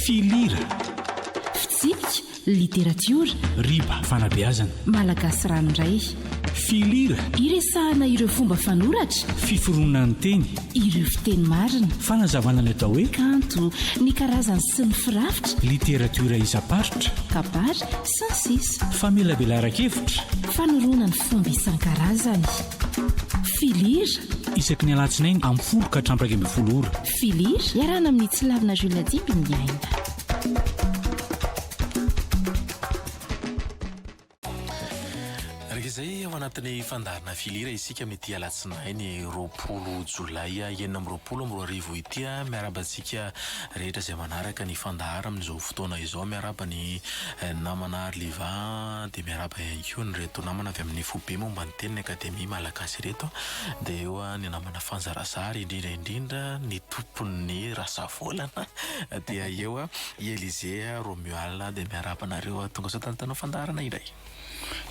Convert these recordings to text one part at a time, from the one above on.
Filira. Fitsipika, literatiora. Riba, fanabeazana. Malagasy ranoray. Filira. Iresahana ireo fomba fanoratra. Fiforonan'ny teny. Ireo fiteny marina. Fanazavana ny atao hoe. Kanto, ny karazany sy ny firafitra. Literatiora isam-paritra. Kabary, sy ny sisa. Famelabelaran-kevitra. Fanoroana ny fomba isan-karazany. Filira. Isaky ny alatsinainy amin'ny folo ka hatramin'ny 11 ora. Filira, iarahana amin'i Tsilavina Jules Dimbiniaina. Araka izay, ao anatin'ny fandaharana Filira isika amin'ity alatsinainy 20 jolay 2026 ity. Miarahaba antsika rehetra izay manaraka ny fandaharana amin'izao fotoana izao. Miarahaba ny namana Arliva, dia miarahaba ihany koa an'ireto namana avy amin'ny foibe momba ny tenin'ny Akademia Malagasy ireto. Dia eo ny namana Fanja Razary, indrindra indrindra ny tompon'ny Rasavolana, dia eo i Elysée Romuald. Dia miarahaba anareo tonga soa tamin'ny fandaharana indray.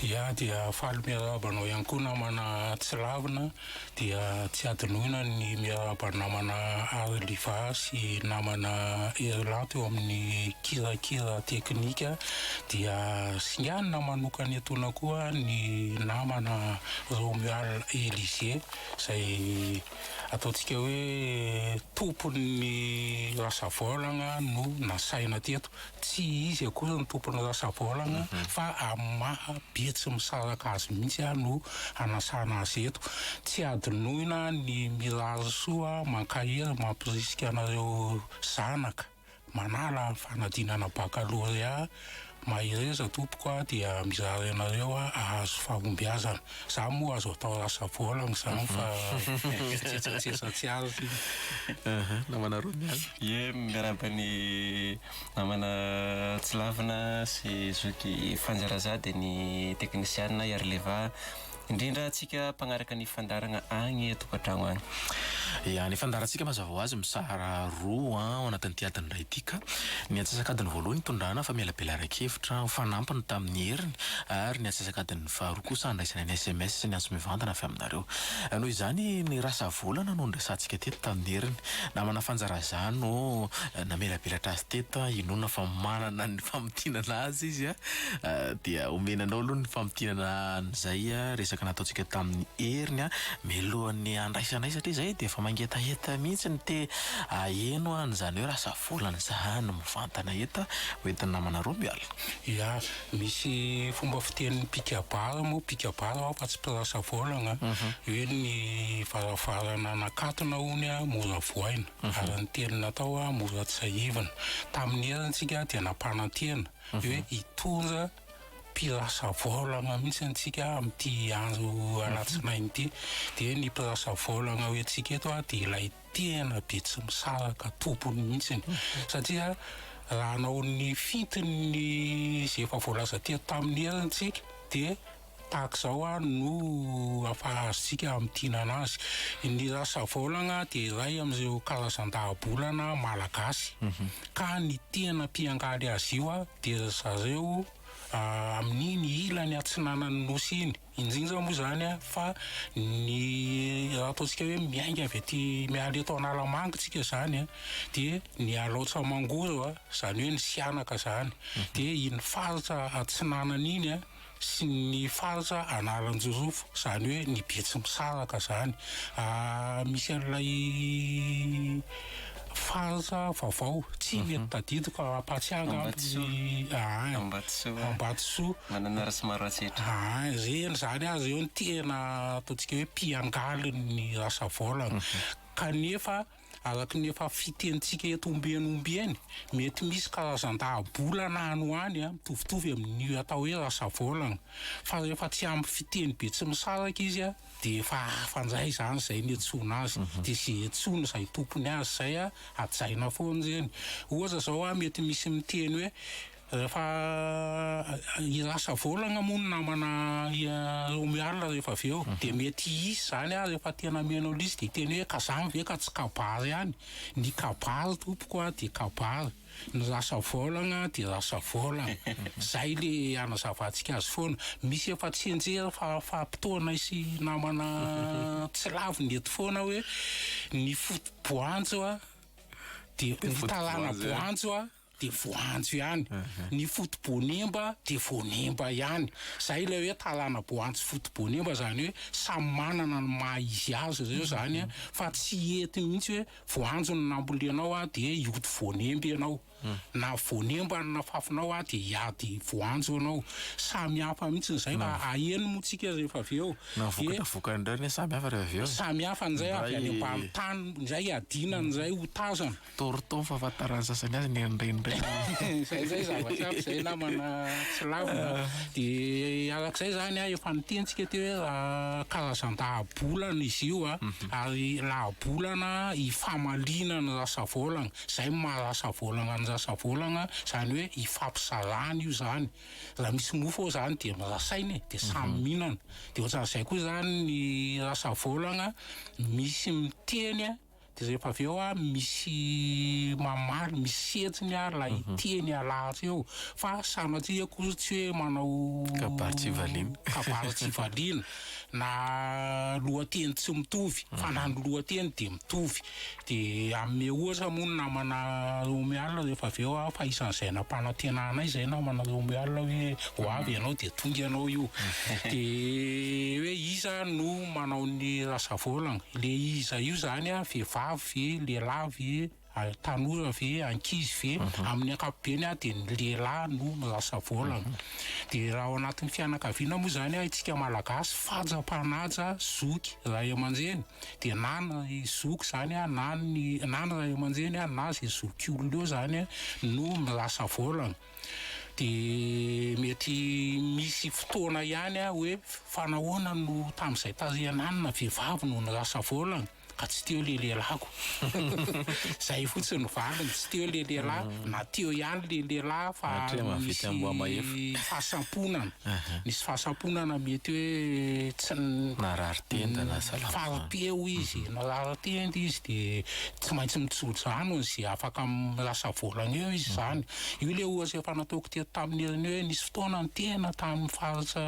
Ya, dia faly miarahaba anao ihany koa namana Tsilavina. Dia tsy hadinoina ny miarahaba namana Arliva sy namana Herilanto eo amin'ny kirakira teknika. Dia singanina manokana etoana koa ny namana Romuald Elysée izay ataontsika hoe tompon'ny Rasavaolagna no nasaina teto. Tsy izy akory no tompon'ny Rasavaolagna fa amin'ny maha Betsimisaraka azy mihitsy no hanasana azy eto. Tsy hadinoina ny mirary soa, mankahery, mampirisika anareo zanaka manala fanadinana bakalorea. Mahereza tompoko a, dia mirary anareo hahazo fahombiazana. Za moa azo atao Rasavaolagna izany fa tsetsatsetsa tsy aritra iny. Namana Romiala. Ie, miarahaba ny namana Tsilavina sy zoky Fanja Raza dia ny teknisianina Iarleva, indrindra antsika mpagnaraka ny fandaharagna agny an-tokantragno agny. Ya, ny fandaharantsika mazava ho azy mizara roa ao anatin'ity adiny iray ity ka. Ny antsasak'adiny voalohany nitondrana famelabelaran-kevitra ho fanampiny tamin'ny heriny ary ny antsasak'adiny faharoa kosa handraisana ny sms sy ny antso mivantana avy aminareo. Noho izany, ny rasa volana no niresahantsika teto tamin'ny heriny. Namana Fanja Raza no namelabelatra azy teto, inoana fa manana ny famintinana azy izy dia omena anao aloha ny famintinana an'izay resaka nataontsika tamin'ny heriny mialohan'ny handraisanay satria izay dia efa mangetaheta mihitsy ny te haheno an'izany hoe rasa volana izany mivantana eto hoentin'ny namana Romuald. Ya, misy fomba fitenin'ny mpikabary moa, mpikabary aho fa tsy mpirasa volagna, hoe ny varavarana nakatona hono mora vohaina, ary ny teny natao mora tsahivina. Tamin'ny heriny tsika dia nampanantena hoe hitondra mpirasa volagna mihitsy antsika amin'ity andro alatsinainy ity. Dia ny mpirasa volagna hoentintsika eto dia ilay tena be tsy misaraka tompony mihitsiny satria raha hanao ny fintiny izay efa voalaza teto tamin'ny heriny tsika dia tahaka izao ary no afa-azontsika hamintinana azy. Ny rasavaolagna dia iray amin'ireo karazan-dahabolana malagasy ka ny tena mpiangaly azy io dia ry zareo amin'iny ilany atsinanan'ny nosy iny. Indrindra moa izany fa ny raha ataontsika hoe miainga avy aty miala eto Analamanga tsika izany dia ny Alaotra Mangoro izany hoe ny Sihanaka izany dia iny faritra atsinanana iny sy ny faritra Analanjirofo izany hoe ny Betsimisaraka izany. Misy an'ilay faritra vaovao tsy mety tadidiko hampatsiahy angamba ny Ambatosoa. Ambatosoa. Manana Rasomaroantsetra. Aa ireny izany aza eo no tena ataontsika hoe mpiangaly ny rasavaolana. Kanefa araka ny efa fitenintsika eto ombieny ombieny, mety misy karazan-dahabolana any ho any mitovitovy amin'io atao hoe rasavaolana. Fa rehefa tsy ampy fiteny betsimisaraka izy dia efa hafa indray izany izay ny iantsoana azy. Dia izay iantsoana izay tompony azy izay hajaina foana ireny. Ohatra izao mety misy miteny hoe Rehefa hiasa volagna moa ny namana Romuald rehefa avy eo dia mety hisy zany ah rehefa tena mihaino an'izy dia hiteny hoe ka zany ve ka tsy kabary ihany, ny kabary tompoko ah dia kabary, ny rasa volagna dia rasa volagna, zay le hanazavantsika azy foana, misy efa tsianjery fa faha-potoanay sy namana tsy laviny eto foana hoe ny foto-boanjo ah dia ny tarana-boanjo ah. de voanjo ihany, ny foto-boanemba de voanemba ihany. Zay ilay hoe tarana-boanjo foto-boanemba, zany hoe samy manana ny maha izy azy ireo zany a, fa tsy hety mihitsy hoe voanjo no nambolenao a de hioty voanemba ianao, na voanemba no nafafinao a de hiady voanjo ianao. Samy hafa mihitsy zay fa aheno moa tsika rehefa avy eo. Na vokatra vokany indray anie samy hafa rehefa avy eo. Samy hafa ndray avy any Indray- ambany tany ndray adina ndray hotazana. Torton fahafantaran'ny sasany azy ny an'ireny. Zay zay zavatra aby zay namana tsy lavina. De arak'izay zany a, efa nitentsika teo hoe raha karazan-dahabolana izy io a, ary lahabolana ifamaliana ny rasavaolana. Zay maha rasavaolana ny rasavaolana, zany hoe ifampizarana io zany. Raha misy mofo ao zany de mirasaina e, de samy mihinana. De ohatran'izay koa zany ny rasavaolana, misy miteny a, de rehefa avy eo a misy mamaly, misy setsiny a lay teny alahatra eo, fa sanatria akory tsy hoe manao kabary tsy valiana. Kabary tsy valiana na lohateny tsy mitovy, fa na ny lohateny de mitovy. De ame ohatra moa ny namana Romuald rehefa avy eo a, fa isan'izay nampanantenanay zay namana Romuald hoe ho avy ianao de tonga ianao io. De hoe iza no manao ny rasavaolana? Le iza io zany a, vehivavy ve, lehilahy ve, tanora ve, ankizy ve? Amin'ny ankapobeny a de ny lehilahy no mirasavaolana. De raha ao anatin'ny fianakaviana moa zany a, isika Malagasy fanja-panaja zoky ray aman-dreny, de na ny zoky zany a, na ny na ny ray aman-dreny a, na zay zoky olona eo zany a no mirasavaolana. De mety misy fotoana ihany a hoe fa nahoana no tamin'izay tarihana any na vehivavy no nirasavaolana ka tsy teo le lehilahiko? Zay fotsiny ny valiny, tsy teo le lehilahy, na teo ihany le lehilahy fa Hatria mahavita misy amboa mahefa. fahasamponana, misy fahasamponana mety hoe tsy Narary tenda na salama. Fari-peo izy, narary tenda izy de tsy maintsy mitso-drano zay afaka mirasavaolana eo izy zany. Io le ohatra efa nataoko teto tamin'ny heriny hoe nisy fotoana ny tena tamin'ny faritra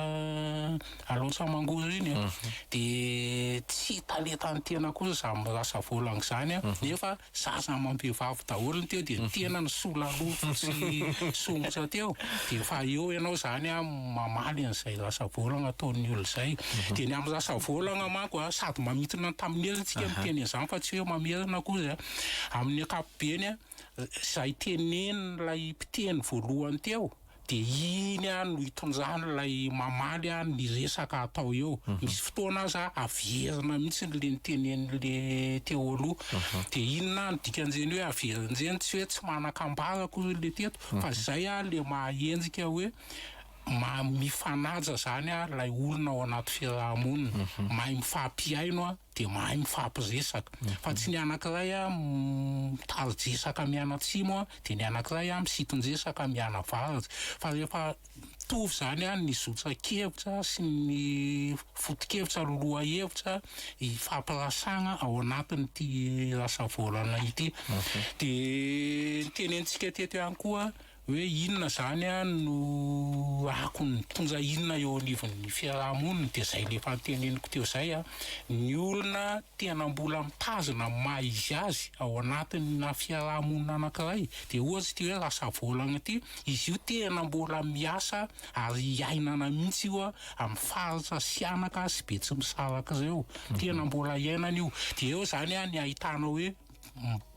Alaotra Mangoro iny a, de tsy talentan'ny tena kosa zany mirasavaolana zany a, nefa zaza amam-behivavy daholo ny teo, de ny tena ny sola loha fotsy somotra teo, de efa eo ianao zany a mamaly an'izay rasavaolana ataon'ny olona zay. De ny amin'ny rasavaolana manko a, sady mamintina ny tamin'ny heriny tsika miteny an'izany fa tsy hoe mamerina akory a. Amin'ny ankapobeny a, zay tenenin'ilay mpiteny voalohany teo de iny a no hitondran'ilay mamaly a ny resaka atao eo. Misy fotoana aza averina mihitsy le nitenen'le teo aloha. De inona ny dikan'izany hoe averin'izany? Tsy hoe tsy manan-kambara akory le teto, fa zay a le mahaenjika hoe mifanaja zany a lay olona ao anaty fiarahamonina, mahay mifampihaino a, de mahay mifampiresaka, fa tsy ny anankiray a mitari-dresaka mianatsimo a, de ny anankiray a misiton-dresaka mianavaratra. Fa rehefa mitovy zany a ny zotran-kevitra sy ny foto-kevitra, lohahevitra ifampirasagna ao anatin'ity rasavaolana ity. De nitenentsika teto ihany koa hoe inona zany a no akony mitondra inona eo anivon'ny fiarahamonina, de zay le efa niteneniko teo zay a, ny olona tena mbola mitazona ny maha izy azy ao anatina fiarahamonina anankiray. De ohatsy ty hoe rasavaolana ty, izy io tena mbola miasa ary iainana mihitsy io a amin'ny faritra Sihanaka sy Betsimisaraka ireo, tena mbola iainana io. De eo zany a ny ahitana hoe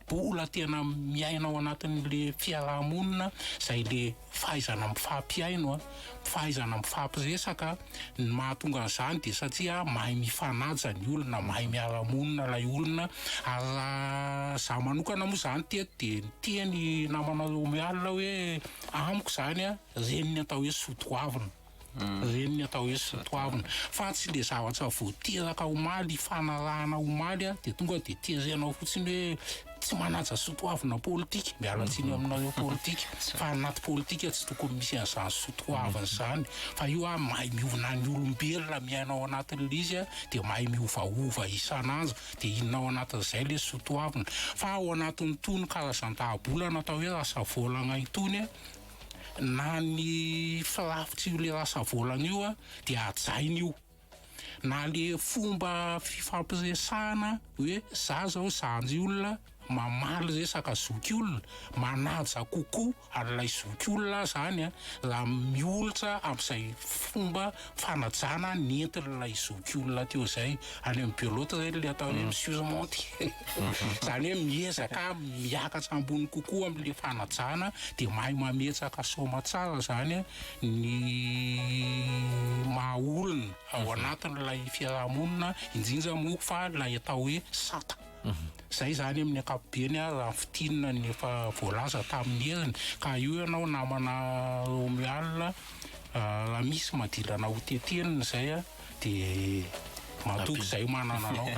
mbola tena miaina ao anatin'le fiarahamonina zay le fahaizana mifampihaino a, fahaizana mifampiresaka. Ny mahatonga an'izany de satria mahay mifanaja ny olona, mahay miara-monina ilay olona. Ary raha za manokana moa zany teto de niteny namana Romuald hoe amiko zany a reny ny atao hoe soatoavina, reny ny atao hoe soatoavina, fa tsy le zavatra voateraka omaly ifanarahana omaly a de tonga de terenao fotsiny hoe tsy manaja soatoavina politika. Miala tsiny aminareo politika, fa anaty politika tsy tokony misy an'izany soatoavina zany, fa io a mahay miovana ny olombelona miaina ao anatin'le izy a, de mahay miovaova isan'andro, de inona ao anatin'izay le soatoavina. Fa ao anatin'itony karazan-dahabolana atao hoe rasavaolana itony a, na ny firafitry io le rasavaolana io a de hajaina io, na le fomba fifampiresahana hoe za zao zandry olona. mamaly resaka zokiolona, manaja kokoa an'ilay zokiolona zany a, raha miolotra amin'izay fomba fanajana nentin'ilay zokiolona teo izay. Any amin'ny belote ireny ilay atao hoe mi-surmonte. Izany hoe miezaka miakatra ambony kokoa amin'ilay fanajana dia mahay mametraka soamatsara izany ny maha olona ao anatin'ilay fiarahamonina, indrindra moa fa ilay atao hoe sata. Izay izany amin'ny ankapobeny raha fintinina ny efa voalaza tamin'ny heriny. Ka io ianao namana Romuald, raha misy madilana ho tetenina izay dia matoky izay manana anao.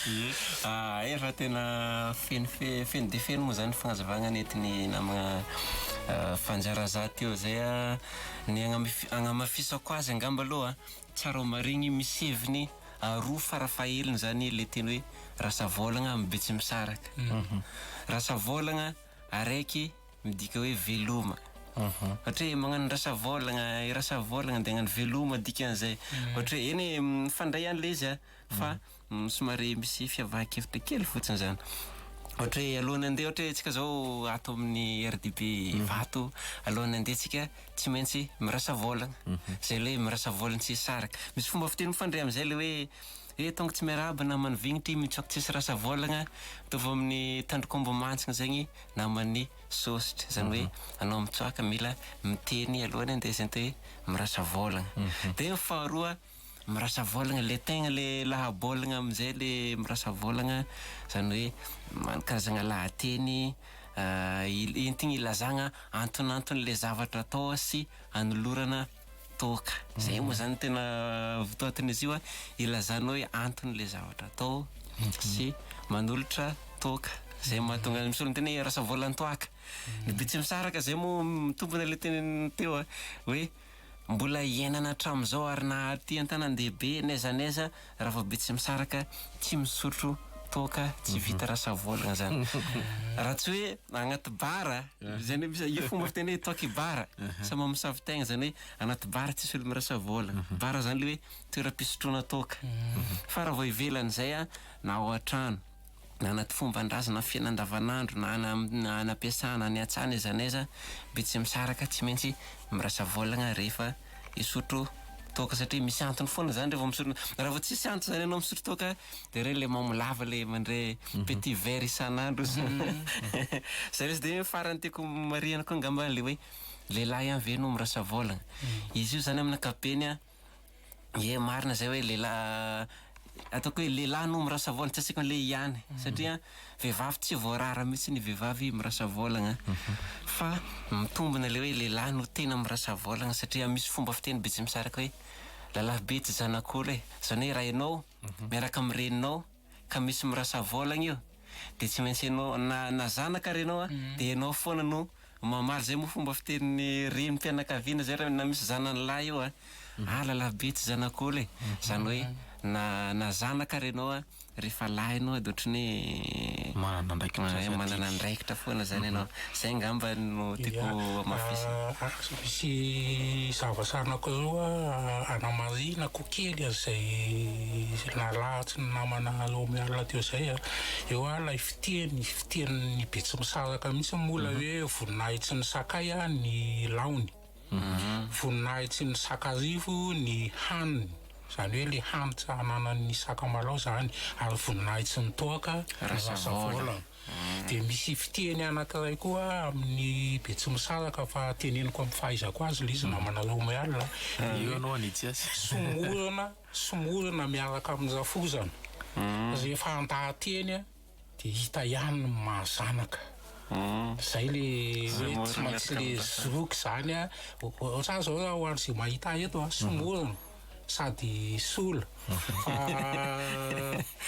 Ie, efa tena feno feno dia feno moa izany fagnazavagna nentin'ny namagna Fanja Razah teo izay. Ny agnamafisako azy angamba aloha, tsara ho marigny misy heviny roa farafaheliny zany le teny hoe rasavôlagna amin'ny Betsimisaraka. Rasavôlagna araiky midika hoe veloma. Ohatra hoe magnano rasavôlagna, i rasavôlagna de hagnano veloma dikan'izay. Ohatra hoe eny e, mifandray ihany le izy a, fa somary misy fiavahan-kevitra kely fotsiny zany. Ohatra hoe alohan'ny handeha, ohatra hoe antsika zao ato amin'ny RDB Ivato, alohan'ny handeha antsika tsy maintsy mirasa vôlagna, zay le hoe mirasa vôlagna tsy hisaraka. Misy fomba fiteny mifandray am'zay le hoe hoe tonga tsy miarahaba naman'ny vignitry mitsoaka tsisy rasa vôlagna, mitovy amin'ny tandrok'omby mantsina zegny naman'ny sôsitra, zany hoe anao mitsoaka mila miteny alohan'ny handeha zay atao hoe mirasa vôlagna. De ny faharoa mirasa vôlagna le tegna le lahabôlagna am'zay le mirasa vôlagna, zany hoe man- karazagna lahateny entigny ilazagna antonanton'le zavatra atao sy anolorana toaka. Zay moa zany tena votoatin'izy io a, ilazanao hoe anton'le zavatra atao sy manolotra toaka. Zay mahatonga misy olo miteny hoe rasa volan-toaka. Ny Betsimisaraka zay moa mitombina le teneniny teo a, hoe mbola iainana hatramin'izao ary na aty an-tanàn-dehibe n'aiza n'aiza raha vao Betsimisaraka tsy misotro toaka tsy vita rasavôlagna zany. Raha tsy hoe agnaty bar, zany hoe misy io fomba fiteny hoe toaky bar, samy mamosavy tegna zany hoe anaty bar tsisy olo mirasa vôlagna. Bar zany le hoe toeram-pisotroana toaka. Fa raha vao ivelan'izay a, na ao an-trano, na anaty fomban-drazana fiainana andavanandro, na any am- na any am-piasana, any an-tsaha, n'aiza n'aiza, Betsimisaraka tsy maintsy mirasa vôlagna rehefa hisotro toaka satria misy antony foana zany rehefa misotro, raha vao tsisy antony zany ianao misotro toaka de reny le mamo lava le mandray petit verre isan'andro zay lesy. De farany tiako marihana koa angamba le hoe lehilahy ihany ve no mirasa vôlagna? Izy io zany amin'ny ankapobeny a, ie marina zay hoe lehilahy, ataoko hoe lehilahy no mirasa vôlagna, tsy asiako an'le ihany satria vehivavy tsy voarara mihitsy ny vehivavy mirasa vôlagna fa mitombina le hoe lehilahy no tena mirasa vôlagna satria misy fomba fiteny Betsimisaraka hoe lalahy be tsy zanak'olo e, zany hoe raha ianao miaraka amin'ny reninao ka misy mirasa vôlagna io de tsy maintsy ianao na na zanaka ary ianao a de ianao foana no mamaly. Zay moa fomba fitenin'ny renim-pianakaviana zay raha na misy zanany lahy io a, ah lalahy be tsy zanak'olo e, zany hoe na na zanaka ary ianao a rehefa lahy ianao de ohatran'ny hoe Manana andraikitra sy manana adidy. andraikitra foana zany ianao. Zay angamba no tiako hamafisina. Misy zavatra anankiroa anamarinako kely an'izay nalahatry ny namana Romuald teo izay. Eo ilay fiteny, fitenin'ny Betsimisaraka mihitsy moa ilay hoe voninahitry ny sakay ny laony. Voninahitry ny sakarivo ny haniny, izany hoe ilay hanitra ananan'ny sakamalao izany, ary voninahitry ny toaka ny rasavôlana. Dia misy fiteny anankiray koa amin'ny Betsimisaraka fa teneniko amin'ny fahaizako azy ilay izy namana Romuald a. Eo ianao hanitsy azy. Somorona, somorona miaraka amin'ny rafozana. Rehefa handaha-teny a. Dia hita ihany ny maha zanaka. Zay le hoe tsy maintsy le zoky zany a, ohatrany zao raha ho an'izay mahita ahy eto a, somorona sady sola fa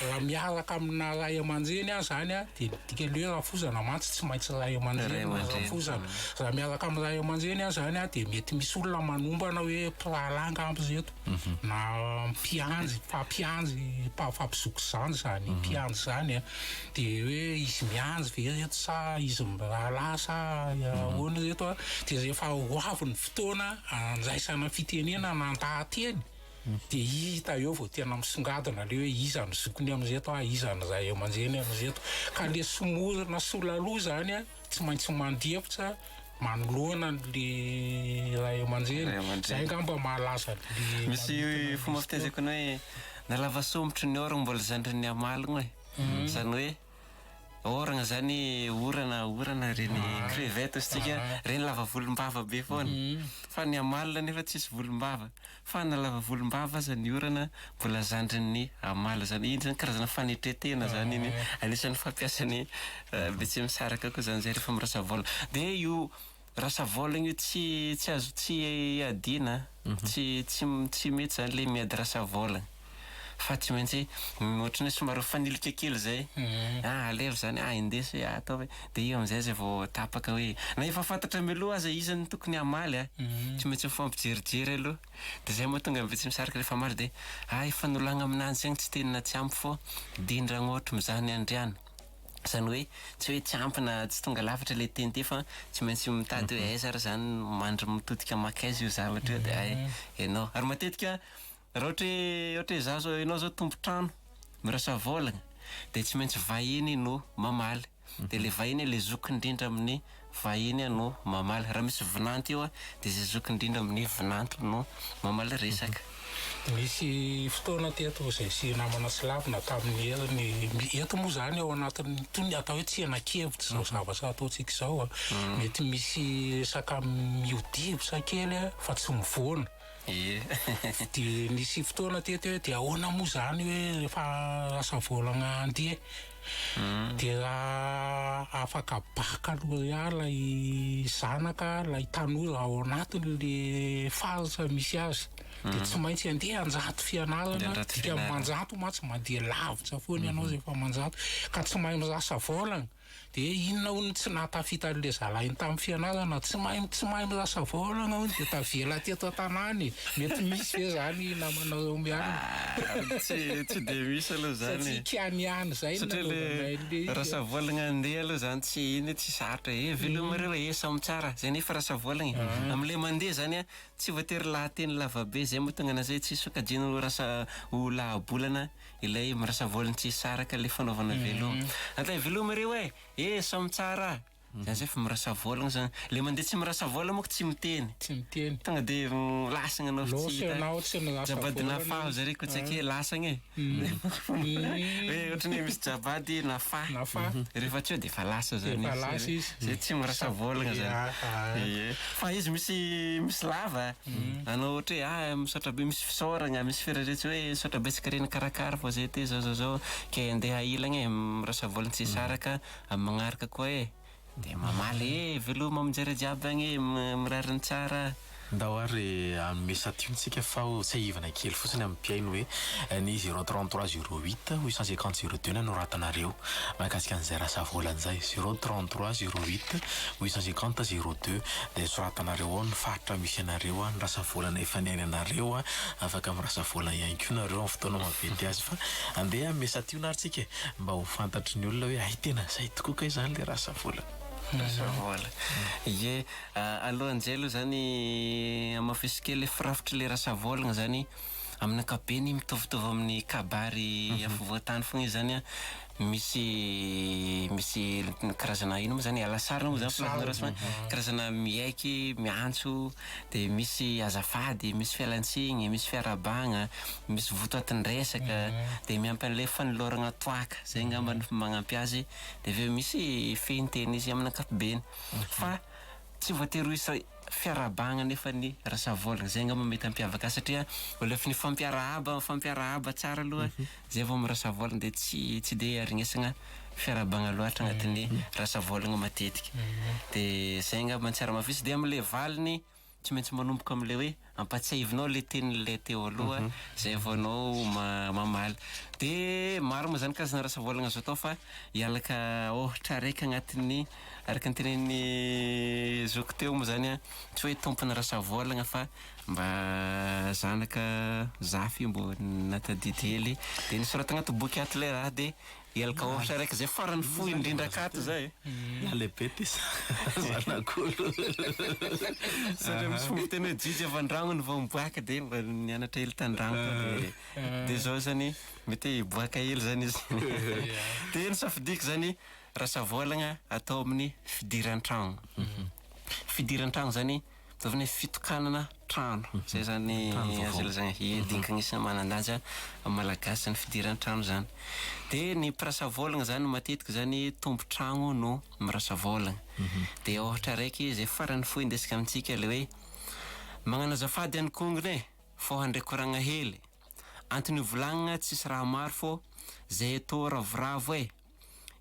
raha miaraka amina ray aman-dreny aho zany a, dia midika le hoe rafozana mantsy tsy maintsy ray aman-dreny no rafozana, raha miaraka amin'ny ray aman-dreny aho zany a dia mety misy olona manombana hoe mpirahalahy angamba ireto. Na mpiandry, mpampiandry, mpampizoky zandry zany mpiandry zany a, de hoe izy miandry ve reto sa izy mirahalahy sa ahoana reto a, de rehefa ho avy ny fotoana andraisana fitenenana andahateny. Dia hita eo vao tena misongadina le hoe iza no zokiny amin'ireto a, iza no ray aman-dreny amin'ireto. Ka le somorona solaloha zany a, tsy maintsy mandefitra manoloana an'le ray aman-dreny. Ray aman-dreny. Zay angamba mahalaza an'le Misy manodidina fomba an'izy teo. fitezako ny hoe na lava somotra ny oragna mbola zandrin'ny amalogno e. Zany hoe oragna zany orana orana reny crevette hozy tsika reny lava volombava be foana. Fa ny amalona nefa tsisy volombava. Fa na lava volombava aza ny orana mbola zandrin'ny amalona zany. Iny zany karazana fanetren-tena zany iny. Anisan'ny fampiasan'ny Betsimisaraka koa zany zay rehefa mirasa-vôlagna. Dia io rasa-vôlagna io tsy tsy azo tsy iadiana, tsy tsy tsy mety zany le miady rasa-vôlagna. Fa tsy maintsy ohatran'ny hoe somary mifanilika kely zay. Ah alefa zany, ah indeso hoe, ah ataovy. Dia io amin'izay zay vao tapaka hoe na efa fantatra mialoha aza iza no tokony hamaly a, tsy maintsy mifampijerijery aloha. Dia zay mahatonga ny Betsimisaraka rehefa hamaly dia ah efa nolagna aminanjy zegny tsy teny na tsy ampy fô dindragn'ohatry mizaha ny andriana. Zany hoe tsy hoe tsy ampy na tsy tonga lafatra ilay teny ty fa tsy maintsy mitady hoe aiza ary zany mandry mitodika makaiza io zavatra io dia hay ianao. Ary matetika raha ohatra hoe ohatra hoe za zao ianao zao tompon-trano mirasa vôlagna dia tsy maintsy vahiny no mamaly. Dia ilay vahiny ilay zoky indrindra amin'ny vahiny no mamaly. Raha misy vinanto eo dia izay zoky indrindra amin'ny vinanto no mamaly resaka. Nisy fotoana teto izay sy namana sy lavina tamin'ny heriny, eto moa izany ao anatin'ny toy ny atao hoe tsenan-kevitra izao zavatra ataontsika izao a, mety misy resaka mihodivitra kely fa tsy mivoana. Ie. Dia nisy fotoana teto hoe dia ahoana moa izany hoe rehefa lasa volana andeha dia raha afaka baccalauréat ilay zanaka, ilay tanora ao anatin'le faritra misy azy dia tsy maintsy andeha hanjato fianarana, Handrato dikany fianarana. manjato mantsy mandeha lavitra foana ianao rehefa manjato ka tsy mahay mirasa volana. Dia inona hono no tsy nahatafita an'ilay zalahiny tamin'ny fianarana? Tsy mahay tsy mahay mirasa volana hono dia tavela teto an-tanàna e! Mety misy ve zany namanareo mianina? Ah, tsy tsy dia misy aloha zany Satria e. kianiany zay no Satria le nanaovanay an'ilay izy e. rasa volagna andeha aloha zany tsy iny tsy sarotra e. Veloma reo e, samy tsara. Zay nefa rasa volagna e. Am'le mandeha zany a, tsy voatery lahateny lavabe zay mahatonga anazy hoe tsy sokajiana ho rasa ho lahabolana Ilay mirasa voalohany tsy hisaraka ilay fanaovana veloma. Anday veloma reo e! Eh samy tsara! Zany zay fa mirasa voalogna zany. Le mandeha tsy mirasa voalogna manko tsy miteny. Tsy miteny. Tonga de lasagna anao fa tsy Lôsa hita. ianao tsy mirasa Jabady voalogna. nafaha zare ko tsy ake lasagna e. Hoe ohatran'ny hoe misy jabady nafaha. Nafaha. Rehefa tsy eo de efa lasa zany Efa izy. lasa izy. Zay tsy mirasa voalogna zany. Ya. Ie. Fa izy misy misy lava. Anao ohatra hoe ah misaotra be misy fisaoragna, misy firehareha hoe misaotra betsaka re nikarakara fa zay ty zao zao zao ke andeha ahilagna e, mirasa vola tsy hisaraka amin'ny magnaraka koa e, de mamaly e veloma amin-jare jiaby agny e, mirary ny tsara. Ndao ary hanome santiony tsika fa ho tsiahivina kely fotsiny amin'ny mpihaino hoe ny 033 08 850 02 no anoratanareo mahakasika an'izay rasavola an'izay, 033 08 850 02 Dia soratanareo ao ny faritra misy anareo, ny rasa-volana efa niainanareo, afaka mirasa-volana ihany koa nareo amin'ny fotoana mahavety azy fa andeha hanome santiony ary tsika e, mba ho fantatry ny olona hoe hay tena zay tokoa kay zany le rasa-volana. Rasa-volana. Ie, alohan'izay aloha zany hamafiso kely le firafitr'le rasa-volana zany, amin'ny ankapobeny mitovitovy amin'ny kabary afovoan-tany foagna izy zany an, Misy misy karazana ino moa zany alasarina moa zany filazana raha mhm. karazana miaiky miantso de misy azafady misy fialantsiny misy fiarabagna misy votoatin-dresaka mhm. de miampy an'ilay fanolorana toaka zay ngamba ny magnampy azy de avy eo misy fehinteny izy amin'ny ankapobeny mhm. fa tsy voatery ho isa fiarahabagna nefa ny rasavôlagna, zay angamba mety hampiavaka azy satria mbola efa nifampiarahaba, mifampiarahaba tsara aloha zay vao mirasavôlagna de tsy tsy de aregnesagna fiarahabagna loatra agnatin'ny rasavôlagna matetika, de zay angamba ny tsara mafisy, de am'le valiny tsy maintsy manomboka am'le hoe ampatsiahivinao le tenin'le teo aloha zay vao anao mamaly, de maro moa zany karazana rasavôlagna azo atao fa hialaka ôhatra araiky agnatin'ny Araka ny tenenin'i zokiko teo moa zany an, tsy hoe tompona rasavoalagna fa mba zanaka zafy mbô natadidy hely de nisoratagna ato boky ato le raha de Hialaka ohatra raiky zay farany fohy indrindra akato zay. Lalehibe ty zanak'olo. Satria misy fomba fiteny hoe jijy avy an-dragno no vao miboaka de mba nianatra hely tan-dragno tao de de zao zany mety hoe hiboaka hely zany izy. De ny safidiko zany rasavôlagna atao amin'ny fidiran-tragno. Fidiran-tragno zany Ataovy ny fitokanana trano, zay zany azo ilazana hoe dinika agnisan'ny manan-danja amin'ny Malagasy zany fidiran-trano zany. De ny mpirasa vôlagna zany matetiky zany tompon-tragno no mirasa vôlagna. De ôhatra raiky zay farany fohy indesiko amintsika le hoe magnano azafady any kongona e, fô handray koragna hely, antony ivolagnana tsisy raha maro fô zay tô ravoravo e,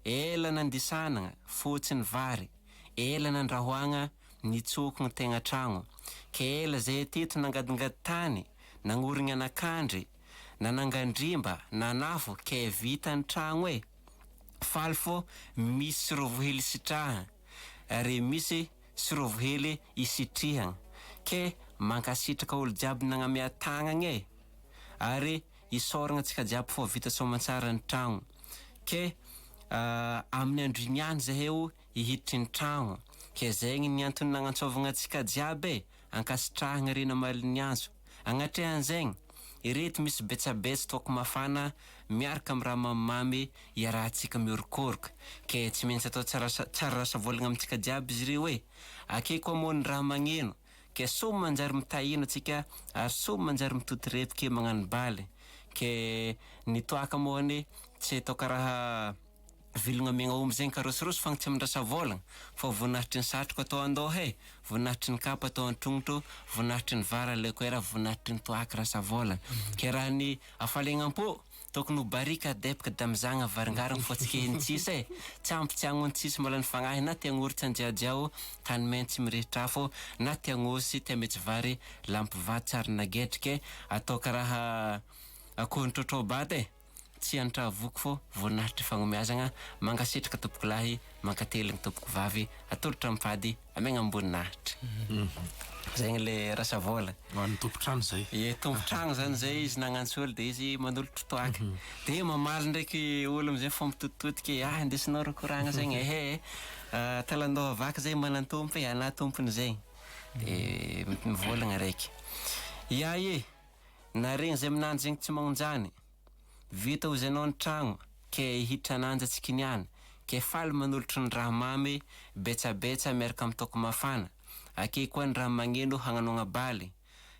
ela nandisanagna fotsy ny vary, ela nandrahoagna Nitsoko ny tegna tragno. Ke ela zay teto nangadingady tany, nagnorigny anakandry, nanangandrimba, nanafo, ke vita ny tragno e! Faly fô misy sirôvo hely sitrahagna, ary misy sirôvo hely isitrihagna. Ke mankasitraka olo jiaby nagnamia tagnagna e! Ary isaoragna antsika jiaby fô vita soamantsara ny tragno. Ke amin'ny andro igny ihany zahay o hihiditry ny tragno, ke zegny ny antony nagnantsôvagna antsika jiaby e, ankasitrahagna re namaly ny antso. Agnatrehan'zegny, ireto misy betsabetsa toaka mafana miaraka amy raha mamimamy iarahantsika miorokoroka, ke tsy maintsy atao tsara tsara rasa-vôlagna amintsika jiaby izy ireo e! Ake koa moa ny raha magneno, ke soa manjary mitahino antsika ary soa manjary mitotorepoke magnano baly, ke ny toaka moa anie tsy atao karaha. Velogna amiagna omby zegny ka rosirosy fogna tsy amin-drasa vôlagna fa voninahitry ny satroko atao an-dôha e, voninahitry ny kapa atao an-trongotro, voninahitry ny vary aleoko era, voninahitry ny toaky rasa vôlagna. Ke raha ny hafaliagnam-pô tokony ho barika adepaka damizagna varingarigny fô tsy kehiny tsisy e, tsy ampy tsy agnony tsisy mbola ny fagnahy na ty agnory tsy anjiajiao tany main tsy mirehitra afo na ty agnosy ty ametsy vary lampy vato tsary nagetrike atao karaha akoho nitrôtrô-bata e. Tsy hanitra voky fô voninahitry fagnomeazagna, mankasitraka tompokolahy, mankateligny tompokovavy, atolotra am-pady, amegna am-boninahitra. Zegny le rasavôla. Ho an'ny tompon-trano zay. Ie, tompon-tragno zany zay izy nagnantso olo de izy manolotro toaka. De mamaly ndraiky olo amizay mifampitoditodiky e, ah indesinao ro koragna zegny, ehe e, talandoha vaky zay manan-tompo e, anah tompony zegny. De mivôlagna raiky. Ia e! Naregny zay minanjy zegny tsy magnonjany, vita hozenao ny tragno ke hiditra ananja tsy kiniany, ke faly manolotry ny raha mamy betsabetsa miaraka am toaka mafana, ake koa ny raha magneno hagnanoagna baly,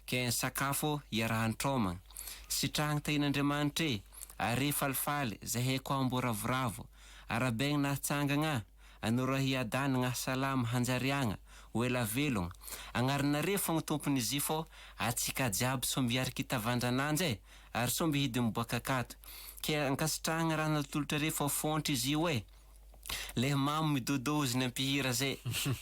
ke ny sakafo iarahan-trômagna. Sitrahagny tahin'Andriamanitra e! Are falifaly, zahay koa mbô ravoravo, arabaigny nahatsangagna. Anoro hiadanagna, salama, hanjariagna, ho ela velogna. Agnarinareo fogna tompony izy fô atsika jiaby somby hiariky hitavandra ananjy e! Ary somby hidy miboaka akato. Ke ankasitrahagna raha natolotrareo fô fontry izy io e! Le mamo midodô ozy ny ampihira zay.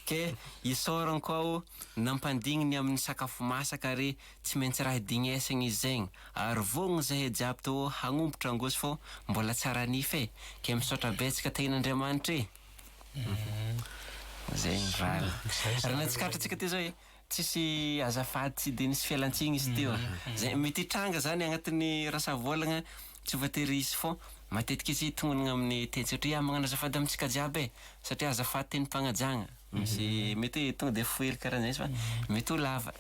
Ke isaoragna koa o nampandigny ny amin'ny sakafo masaka ary tsy maintsy raha dignesagna izy zegny. Ary vogno zahay jiaby tô hagnombotra angosy fô mbola tsara nify e! Ke misaotra betsaka tahin'Andriamanitra e! Zay ny valiny. Raha nahatsikaritra antsika teo zao e, tsisy azafady tsy de nisy fialantsiny izy teo. Zay mety hitranga zany agnatin'ny rasavôlagna tsy voatery hisy fô matetika izy tognonigna amin'ny teny tsotra hoe ah magnano azafady amintsika jiaby e! Satria azafady tenim-pagnajagna. Misy mety hoe tonga de fohy hely karahan'zay izy fa mety ho lava.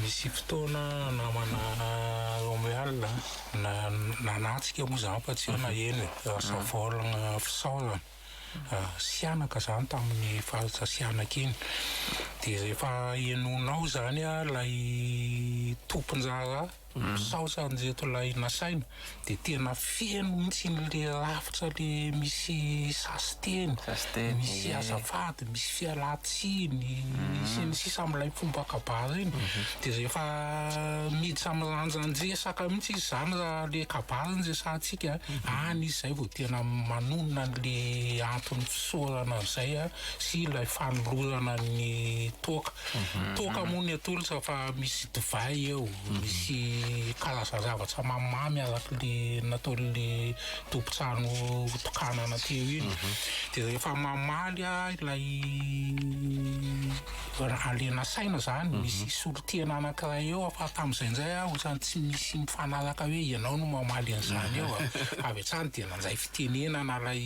Nisy fotoana namana Romuald nanatrika moa izany fa tsy hoe naheno e, Rasavaolagna fisaorana, Sihanaka izany tamin'ny faritra Sihanaka iny. Dia rehefa henonao izany ilay tompon-draharaha Misaotra an'ireto ilay nasaina dia tena feno mihitsy iny le rafitra le misy sasiteny, misy azafady, misy fialan-tsiny sy ny sisa amin'ilay fomba kabary iny. Dia rehefa miditra amin'ny ranjan-dresaka mihitsy izy izany raha le kabary no resahantsika, any izy izay vao tena manonona an'le antony fisaorana an'izay sy ilay fanolorana ny toaka. Toaka moa ny atolotra fa misy divay eo, misy karazan-javatra mamimamy araka le nataon'le tompon-trano tokanana teo iny. Dia rehefa mamaly ilay. Alena saina zany, misy solontena anankiray eo fa tamin'izay indray aho ohatran'ny tsy misy mifanaraka hoe ianao no mamaly an'izany eo a. Avy hatrany dia nandray fitenenana ilay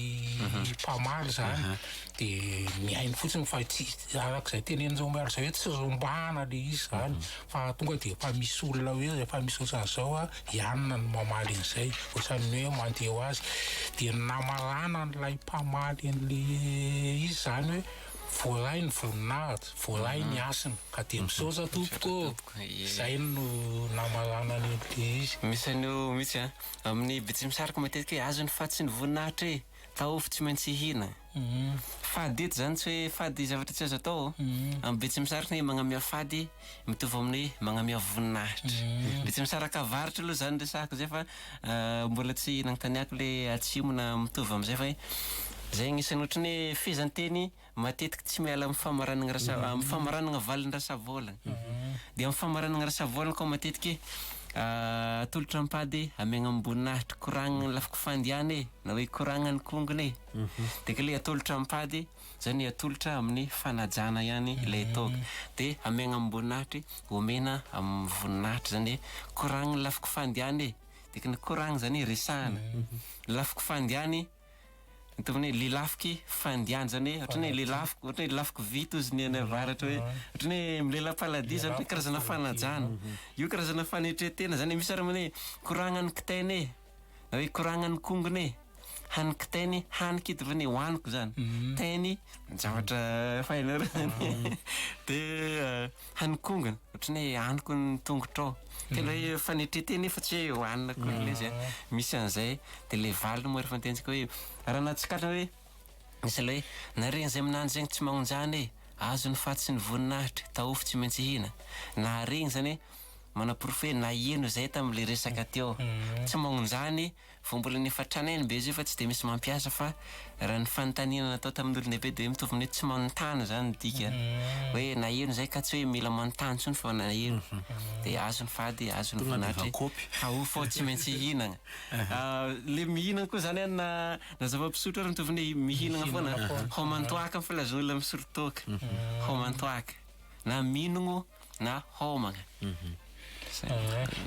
mpamaly zany dia mihaino fotsiny fa tsy arak'izay tenenin'i Jean-Pierre izay hoe tsy rombahana ilay izy zany fa tonga dia efa misy olona hoe rehefa misy ohatran'izao a i anona no mamaly an'izay, ohatran'ny hoe mandeha ho azy. Dia namarana an'ilay mpamaly an'ilay izy zany hoe Voaray ny voninahitra, voaray ny hasina, ka dia misaotra tompoko ô! Izay no namaranany an'ilay izy. Misy an'io mihitsy an! Amin'ny Betsimisaraka matetika hoe azony fa tsy ny voninahitra e! Taofo tsy maintsy hihina. Fady eto izany tsy hoe fady zavatra tsy azo atao. Amin'ny Betsimisaraka ny hoe magnamia fady mitovy amin'ny hoe magnamia voninahitra. Betsimisaraka avaratra aloha izany resahako izay fa mbola tsy nanontaniako ilay atsimo na mitovy amin'izay fa hoe izay agnisan'ny ohatran'ny hoe fehezanteny matetiky tsy miala amin'ny famaranagna rasa amin'ny famaranagna valin'ny rasavôlagna. Dia amin'ny famaranagna rasavôlagna koa matetiky atolotra am-pady amiagna amim-boninahitra koragnana ny lafiko fandiana e na hoe koragnana ny kongona e. Dia ka ilay atolotra am-pady zany atolotra amin'ny fanajana ihany ilay toaka. Dia amiagna amim-boninahitry omena amin'ny voninahitra zany hoe koragnana ny lafiko fandiana e. Dia ny koragnana zany resahana. Ny lafiko fandiany Mitovy ny hoe lelafoky fandiany zany hoe ohatran'ny hoe lelafoko ohatran'ny hoe lelafoko vita ozy ny any avaratra hoe ohatran'ny hoe milela-paladia zany hoe karazana fanajana. Io karazana fanetren-tena zany hoe misy ary manao hoe koragnan'ny kitaina e na hoe koragnan'ny kongona e, hanin'ny kitainy haniko ito ve ny hohaniko zany, tainy zavatra efa hainareo zany de hanin-kongona ohatran'ny hoe haniko ny tongotrao. Tena hoe fanetren-tena io fa tsy hoe hohanina akory ilay izy an. Misy an'izay. Dia ilay valiny moa rehefa nitentsika hoe raha nahatsikaritra hoe misy ilay hoe naregny izay minany zegny tsy magnonjana e, azony faty sy ny voninahitra, taofo tsy maintsy hihina. Naharegny izany hoe manaporofo hoe naheno izay tamin'ilay resaka teo. Tsy magnonjana e, Vao mbola ny efa tranainy be izy io fa tsy dia misy mampiasa fa raha ny fanontaniana natao tamin'ny olon-dehibe dia hoe mitovy amin'ny hoe tsy manontany izany ny dikany. Hoe naheno izay ka tsy hoe mila manontany intsony fa naheno. Dia azony fady, azony Tonga dia voninahitra hoe vakôpy. ao fao tsy maintsy hihinagna. Le mihinagna koa izany an na na zava-pisotro ary mitovy amin'ny hoe mihinagna foana. Homan-toaka ny filazan'olona misotro toaka. Homan-toaka. Na minogno na homagna.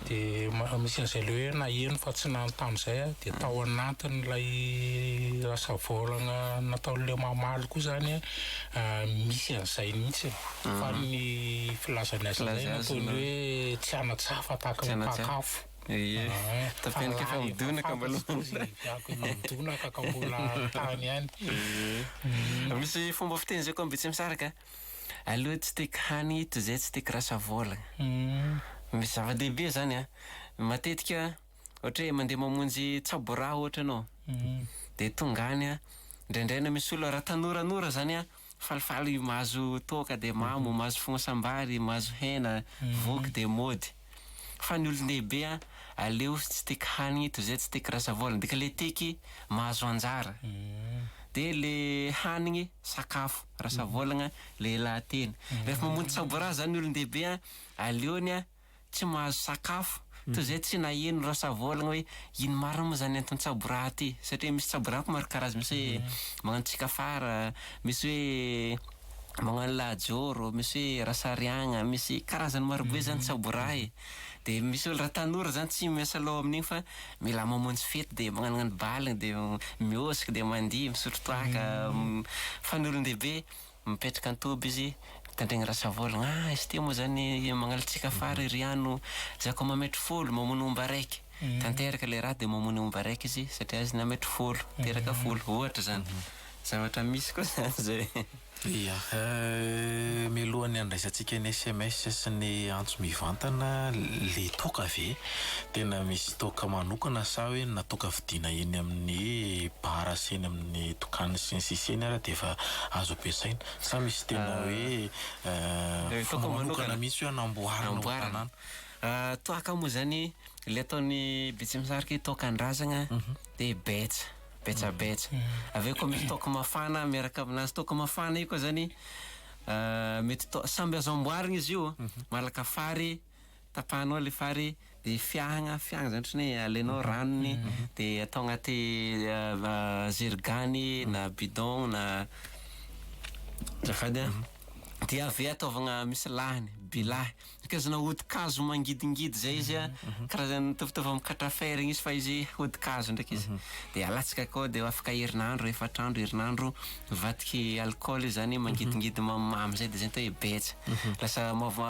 Dia misy an'izay ilay hoe naheno fa tsy nanontany izay aho, dia tao anatin'ilay rasavaolana nataon'ilay mamaly koa izany an, misy an'izay mihitsy fa ny filazany azy indray nataony hoe tsy hanatsafa tahaka ny mpakafo. Ie, tapenaka efa midonaka mbola. Midonaka ka mbola tany ihany. Misy fomba fiteny izay koa mby tsy misaraka. Aleo tsy tiako hany toy izay tsy tiako rasa vola. Misy zava-dehibe zany an. Matetika ohatra hoe mandeha mamonjy tsabo raha ohatra ianao, de tonga any an, indraindray ianao misy olona raha tanoranora zany an, falifaly mahazo toaka de mamo, mahazo fonosam-bary, mahazo hena, voky de mody. Fa ny olon-dehibe an, aleo tsy tiako hanigny toy izay tsy tiako rasa vola. Dika le tiky mahazo anjara. De le hanigny sakafo, rasa vôlagna le lahateny. Rehefa mamonjy tsabo raha zany ny olon-dehibe an, aleony an tsy mahazo sakafo toy izay tsy naheno rasa vôlagna hoe ino marina moa zany anton-tsabo raha ty, satria misy tsabo raha koa maro karazany, misy hoe magnano tsikafara, misy hoe magnano lahajôro, misy hoe rasariagna, misy karazany marobe zany tsabo raha e. De misy olo raha tanora zany tsy miasa loha amin'igny fa mila mamonjy fety de magnanognano bal de mihôsiky de mandihy misotro toaka fa ny olon-dehibe mipetraka an-toby izy mitandregny rasavôlagna, ah izy ty moa zany magnala tsikafara ery ano, za koa mametry folo mamono omby araiky, tanteraka le raha de mamono omby araiky izy satria izy nametry folo, teraka folo, ohatra zany, zavatra misy koa zany zay. Ia. Mialohan'ny handraisantsika ny sms sy ny antso mivantana, le toaka ve tena misy toaka manokana sa hoe na toaka vidiana eny amin'ny bar sy eny amin'ny dokany sy ny sisa eny ara dia efa azo ampiasaina sa misy tena hoe Toaka fomba manokana manokana. mihitsy hoe anamboarana ao Amboarana. an-tanàna? Toaka moa zany le ataon'ny Betsimisaraka hoe toakan-drazagna dia betsa. Betsabetsa. Avy eo koa misy toaka mafana miaraka aminazy. Toaka mafana io koa zany mety to- samby azo amboarigna izy io. Malaka fary, tapahanao le fary de fiahagna, fiahagna zany ohatran'ny hoe alainao ranony de atao agnaty zerigany na bidon na azafady a. De avy eo ataovagna misy lahiny, bilahy. Karazana hodi-kazo mangidingidy zay izy a, karazany mitovitovy amin'ny katrafer igny izy fa izy hodi-kazo ndraiky izy. De alatsaka akao de afaka herinandro, efatra andro, herinandro mivadiky alcool izy zany mangidingidy mamimamy zay de zay atao hoe betsa. Lasa mavo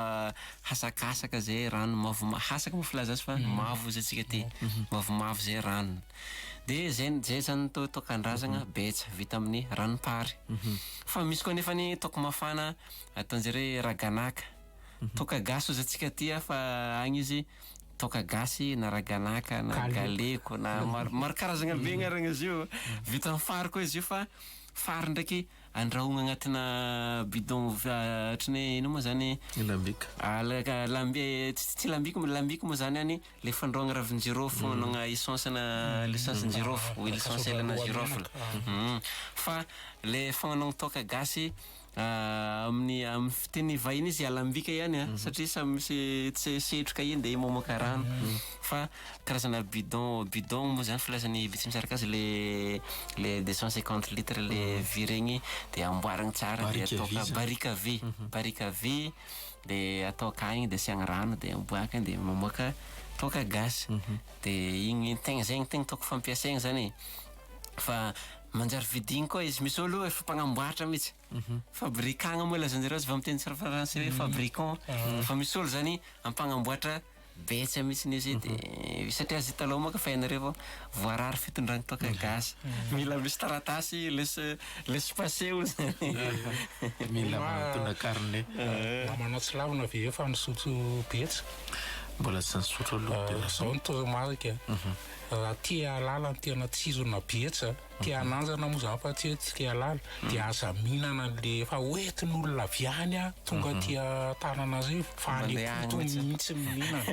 hasakasaka zay rano mavo hasaka moa filaza azy fa mavo hozy antsika aty, mavomavo zay ranony. De zay zay zany atao hoe toakan-drazagna betsa vita amin'ny ranom-pary. Fa misy koa nefa ny toaka mafana ataon-jareo raganaka. Toaka gasy hozy antsika aty a fa agny izy toaka gasy na raganaka na galeko na maro maro karazagna be agnarana izy io. Vita amin'ny fary koa izy io fa fary ndraiky andrahoigna agnatina bidon ohatran'ny hoe ino moa zany Lambika. Alaka lambi- tsy tsy lambiky moa lambiky moa zany any le fandrahoagna ravin-jirofo famonoagna essence na l'essence jirofo huile essentielle na girofle. Fa le famonoagna toaka gasy Amin'ny amin'ny fiteny vahiny izy alambika ihany a, satria samy misy tsy setroka iny de mamoaka rano fa karazana bidon bidon moa zany filazan'ny Betsimisaraka azy le le 250 litres le vy regny de amboarigny tsara de Barika atao vy zany. barika vy barika vy de atao akagny de asiagna rano de aboaka de mamoaka toaka gasy de igny tegna zegny tegna ataoko fampiasaigny zany e. Fa manjary vidigny koa izy, misy olo efa mpagnamboatra mihitsy, fabricant moa ilazanjareo azy avy amin'ny teny frantsay hoe fabricant, fa misy olo zany ampagnamboatra betsa mihitsy izy de satria azy taloha manko efa hainareo fa voarary fitondrany toaka gasy, mila misy taratasy laisse laisse passer hozy. Mila manatona carnet. Namanao tsy lavina ve efa nisotro betsa? Mbola tsy nisotro aloha dia. Zao ny toromarika. Raha te hahalala ny tena tsirona betsa, te hanandrana moa zany fa tsy hoe tsy te hahalala, dia aza mihinana an'le efa hoentin'olona avy any an, tonga aty Antananarivo fa any am-potony mihitsy no mihinana.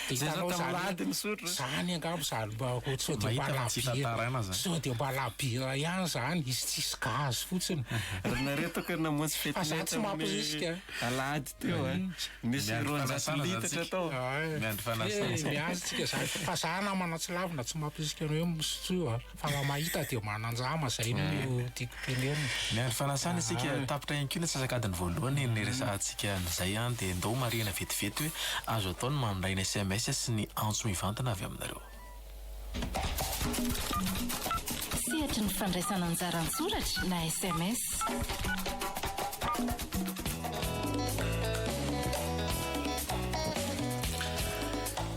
Dia Zay zao hitanao tamin'ny zany alahady nisotro. zany angamba zany mba ho sao dia mba Mahita fa tsy labiera, tantaraina zany. sao dia mba labiera ihany zany, izy tsisy gaz fotsiny. Ry nareo tokony namonjy fety Fa za tsy mampirisika. alahady teo a. Nisy Miandry 200 fanasana zany litatra tsika. tao. Miandry fanasana. Eh, miandry tsika zany. Fa za namana tsy lavina tsy mampirisika anao hoe misotroa fa raha mahita dia manandrama zay no tiako tenenina. Miandry fanasana isika, tapitra ihany koa ny antsasak'adiny voalohany niresahantsika an'izay an, dia ndao marihina vetivety hoe azo atao ny mandray ny sms sy ny antso mivantana avy aminareo. Sehatry ny fandraisana anjara an-tsoratra na sms.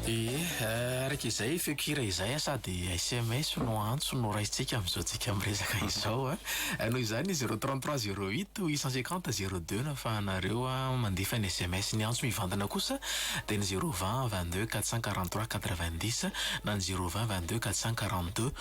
Ie, araka izay feon-kira izay sady sms no antso no raisintsika amin'izao tsika miresaka izao a. Noho izany 033 08 850 02 no ahafahanareo mandefa ny sms. Ny antso mivantana kosa dia ny 020 22 443 90 na ny 020 22 442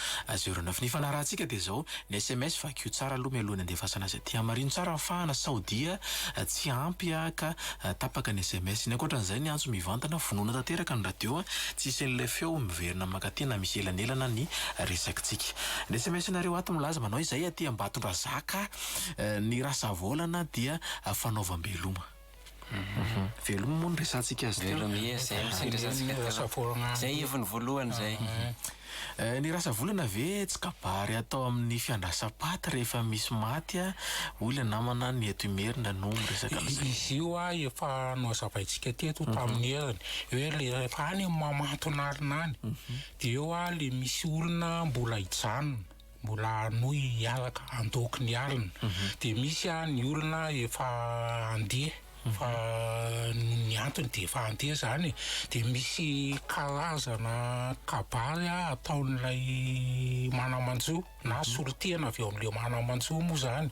09. Ny ifanarahantsika dia izao, ny sms vakio tsara aloha mialohan'ny handefasana azy aty. Hamarino tsara ny fahana sao dia tsy ampy ka tapaka ny sms. Ny ankoatran'izay ny antso mivantana, vonoina tanteraka ny radio, tsy hisy an'ilay feo miverina mankaty na misy elanelana ny resakitsika. Ny sms-nareo ato milaza manao izay aty Ambatondrazaka ny rasavaolana dia fanaovam-beloma. Veloma moa no resahantsika azy teo. Veloma, ie, zay mihitsy no resahantsika teo. Rasavoalana. Zay heviny voalohany zay. Ny rasavolana ve tsy kabary atao amin'ny fiandrasam-paty rehefa misy maty a? Hoy ilay namana ny eto Imerina no miresaka an'izay. Izy io a efa nohazavaintsika teto tamin'ny heriny hoe le rehefa any amin'ny mamanton'alina any dia eo a le misy olona mbola hijanona mbola hanohy hiaraka handoaky ny alina dia misy a ny olona efa handeha fa noho ny antony dia efa handeha zany e dia misy karazana kabary a ataon'ilay mana-manjo na solontena avy eo amin'ilay mana-manjo moa zany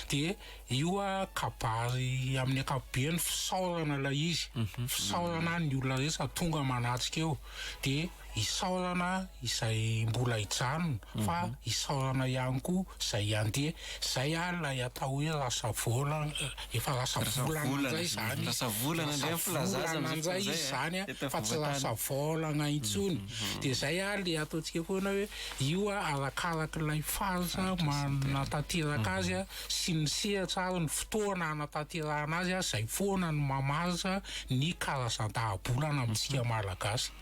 dia io a kabary amin'ny ankapobeny fisaorana ilay izy fisaorana ny olona rehetra tonga manatrika eo dia Isaorana izay mbola hijanona fa isaorana ihany koa izay handeha. Izay ary ilay atao hoe rasavola, efa rasavolana indray izany. Rasavolana indray ny filaza azy Rasavolana amin'izay indray fotoana izy izay, izany eto fa tsy afovoan-tany. rasavolana intsony. Dia izay ary ilay ataontsika foana hoe io arakarak'ilay faritra manatanteraka azy sy ny sehatra ary ny fotoana hanatanterahana azy, izay foana no mamaritra ny karazan-dahabolana amintsika Malagasy.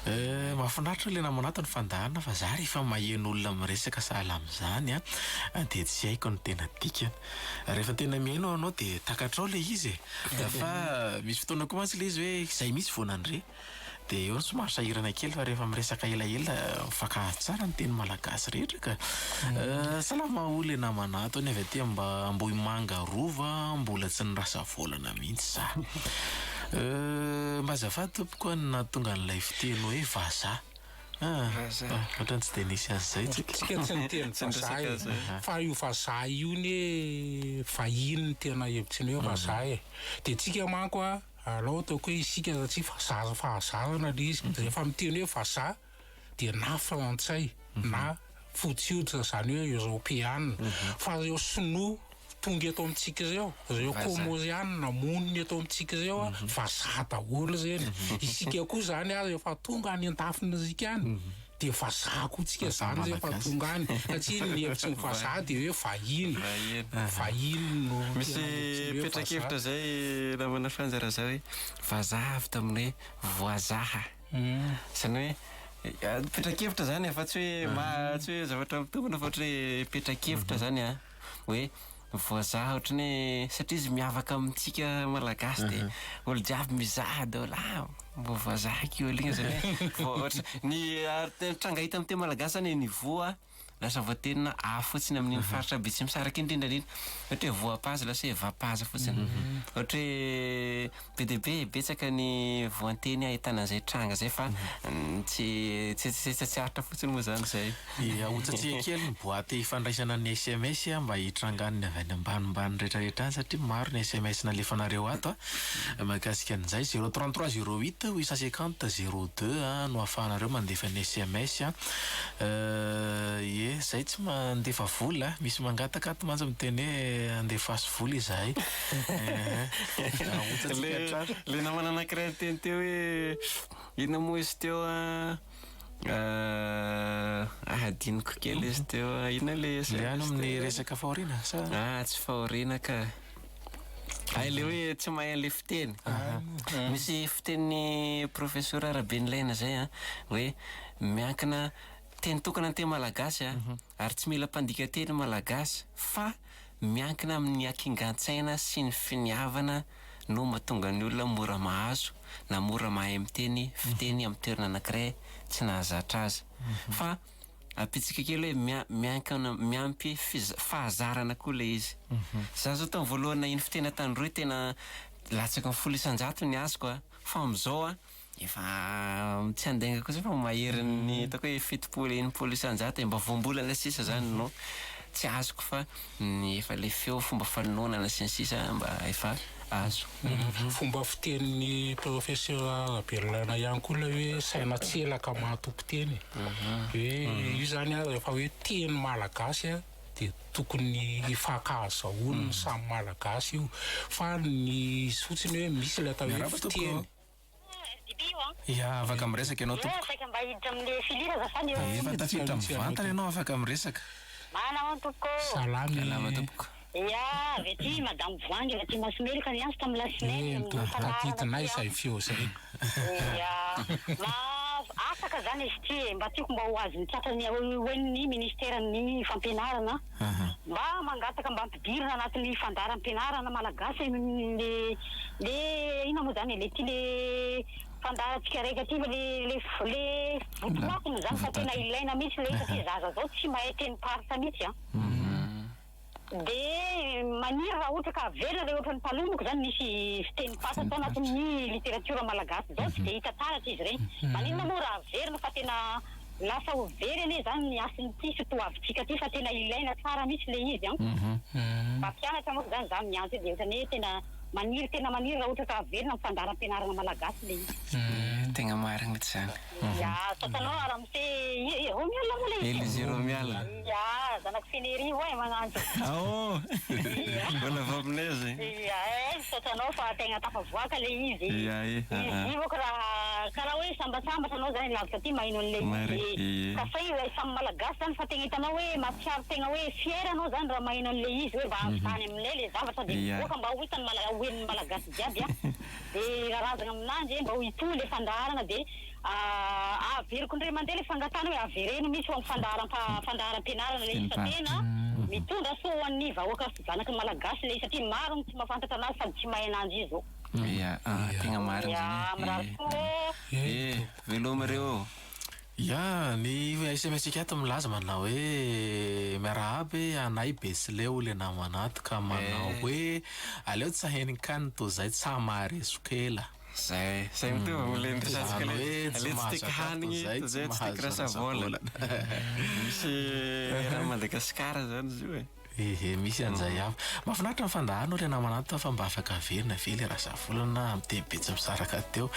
Eh, mahafinaritra ilay namana ato ny fandaharana fa za rehefa maheno olona miresaka sahala amin'izany an, dia tsy haiko ny tena dikany. Rehefa tena mihaino anao dia takatrao ilay izy e. Fa misy fotoana koa mantsy ilay izy hoe izay mihitsy vao nandre. Dia eo no somary sahirana kely fa rehefa miresaka elaela mifankahazo tsara ny teny malagasy rehetra ka. Salama hoy ilay namana ato, ny avy aty Ambohimanga Rova mbola tsy nirasa volana mihitsy za. Mba azafady tompoko a, ny nahatonga an'ilay fiteny hoe vazaha. Vazaha. Ohatran'ny tsy dia nisy an'izay tsika. Tsika tsy niteny vazaha e. Fa io vazaha io anie vahiny no tena hevitry ny hoe vazaha e. Dia tsika manko a, alao ataoko hoe isika satria vazaha fahazarana ilay izy. Rehefa miteny hoe vazaha dia na frantsay na fotsy hoditra izany hoe eoropeana. Fa ireo sinoa tonga eto amintsika ireo, ireo Kômôriana monina eto amintsika ireo, vazaha daholo ireny. Isika koa izany ary rehefa tonga any an-dafin'ny riaka any dia vazaha koa tsika izany rehefa tonga any. Satria ny hevitry ny vazaha dia hoe vahiny. Vahiny no tena Misy hevitry ny hoe petra-kevitra vazaha. izay namana Frantsa Raza hoe vazaha avy tamin'ny hoe voazaha. Izany hoe petra-kevitra izany e fa tsy hoe ma- tsy hoe zavatra mitombina fa ohatra hoe petra-kevitra izany an. Hoe voazaha ohatran'ny hoe satria izy miavaka amintsika malagasy dia olo jiaby mizaha daholo ah mbo voazaha aky olo igny zany hoe vao ohatra ny ary tena tranga hita amin'ny teny malagasy zany ny voa lasa voatenina a fotsiny amin'iny faritra Betsimisaraka iny indrindra indrindra ohatra hoe voapaza lasa hoe vapaza fotsiny ohatra hoe be dia be betsaka ny voanteny ahitana an'izay tranga izay fa tsy tsy tsy tsy aritra fotsiny moa zany izay. Dia ahotsatsika kely ny boite ifandraisana ny sms mba hitrangan'ny avy any ambanimbany rehetrarehetra any satria maro ny sms nalefanareo ato mahakasika an'izay. Zéro trente trois zéro huit huit cent cinquante zéro deux no ahafahanareo mandefa ny sms. Ie, zay tsy mandefa vola, misy mangataka ato mantsy miteny hoe andefaso vola izahay. Ahotsatsika hatrany. Le namana anankiray niteny teo hoe inona moa izy teo an? Hadinoko kely izy teo. Inona le Le any amin'ny resaka fahoriana sa? Ah, tsy fahoriana ka. Hay le hoe tsy mahay an'le fiteny. Misy fitenin'ny professeur Rabenilaina zay an, hoe miankina teny tokana ny teny malagasy an, ary tsy mila mpandika teny malagasy fa miankina amin'ny hakingan-tsaina sy ny finiavana no mahatonga ny olona mora mahazo na mora mahay miteny fiteny amin'ny toerana anankiray tsy nahazatra azy. Fa ampitsika kely hoe mia- miankina miampy fiza- fahazarana koa ilay izy. Za zao tamin'ny voalohany naheno fiteny Antandroy tena latsaky ny 10% ny azoko a, fa amin'izao a, Efa tsy handainga kosa fa maherin'ny ataoko hoe 70, 60% e, mba voambolana sisa zany no tsy azoko fa ny efa le feo, fomba fanononana sy ny sisa mba efa azo. Fomba fitenin'ny Professeur Rabelalana ihany koa ilay hoe saina tselaka maha-tompo teny e. Hoe io zany an, rehefa hoe teny malagasy an, dia tokony hifankahazahoan'ny samy malagasy io. Fa ny izy fotsiny hoe misy ilay atao hoe Miarahaba tompoko. fiteny. Ya, afaka miresaka ianao tompoko. Saika mba hiditra amin'le filière azafady eo. Efa tafiditra mivantana ianao afaka miresaka. Manao tompoko. Salama Salama tompoko. Ya, avy aty Madame Voahangy avy aty Masomeloka niantso tamin'ny la semaine Eny amin'ny tompoko, fandaharana tadidinay aty izay feo izay. Ya, ma afaka zany izy ity e, mba tiako mba ho azon'ny tratran'ny hoen'ny ministeran'ny fampianarana. Mba mangataka mba ampidirina anatin'ny fandaharam-pianarana malagasy le le inona moa zany e, le ty le fandaharantsika raika ty fa le le le votoatiny zany fa tena ilaina mihitsy le izy satria zaza zao tsy mahay tenim-paritra mihitsy an. De maniry raha ohatra ka averina le ohatran'ny taloha manko zany nisy fitenim-paritra tao anatin'ny literatiora malagasy zao tsy de hita taratra izy ireny. Maninona moa raha averina fa tena Lasa ho very anie zany ny hasin'ity sy toavintsika ty fa tena ilaina tsara mihitsy le izy an! Mpampianatra manko zany za miantso io de otrany hoe tena maniry tena maniry raha ohatra ka averina am fandaharam-pianarana malagasy le izy. Tegna marigny mitsy zany. Ya, saotra anao ramose i Romialina moa le izy? Elysée Romialina. Ya, zanak'i Fenerivo e magnantso. Ao! Mbola avy aminay zay. Ya, eh, misaotra anao fa tegna tafavoaka le izy. Ya e, Izy io manko raha karaha hoe sambasambatra anao zany lavitra aty maheno an'le Marigny, izy. ie. Ka fay ilay samy malagasy zany fa tegna hitanao hoe mahatsiaro tegna hoe fier anao zany raha maheno an'le izy hoe mba avy tany aminay le zavatra de Ya. mivoaka mba ho hitan'ny mala- ho henon'ny malagasy jiaby an. De rarazagna aminanjy mba ho hitohy le fandaharana de. Averiko indray mandeha ilay fangatahana hoe avereno mihitsy ho amin'ny fandaharam-pa- fandaharam-pianarana ilay izy fa tena mitondra soa ho an'ny vahoaka sy zanaky ny Malagasy ilay izy satria maro ny tsy mahafantatra anazy sady tsy mahay ananjy izy izao. Ia, ah, tegna marina Ia, zany e. mirary soa ô. Eh, veloma reo ô. Ya, ny SMS-tsika ato milaza manao hoe miarahaba e, anay Betsileo le namana ato ka manao hoe aleo tsy hainy-kaniny toa izay tsa maharesok'ela. Zay, zay mitovy amle niresahantsika Zany le hoe tsy ale tsy mahazo tiako sakafo hanigny zay, toy tsy zay tsy tiako mahazo rasa-vôlana. rasa-vôlana. Misy raha Madagasikara zany izy io e. Ehe, misy an'izay hafa. Mahafinaritra ny fandaharana ry namana ato fa mba afaka averina ve ilay rasa-volana amin'ny teny Betsimisaraka teo.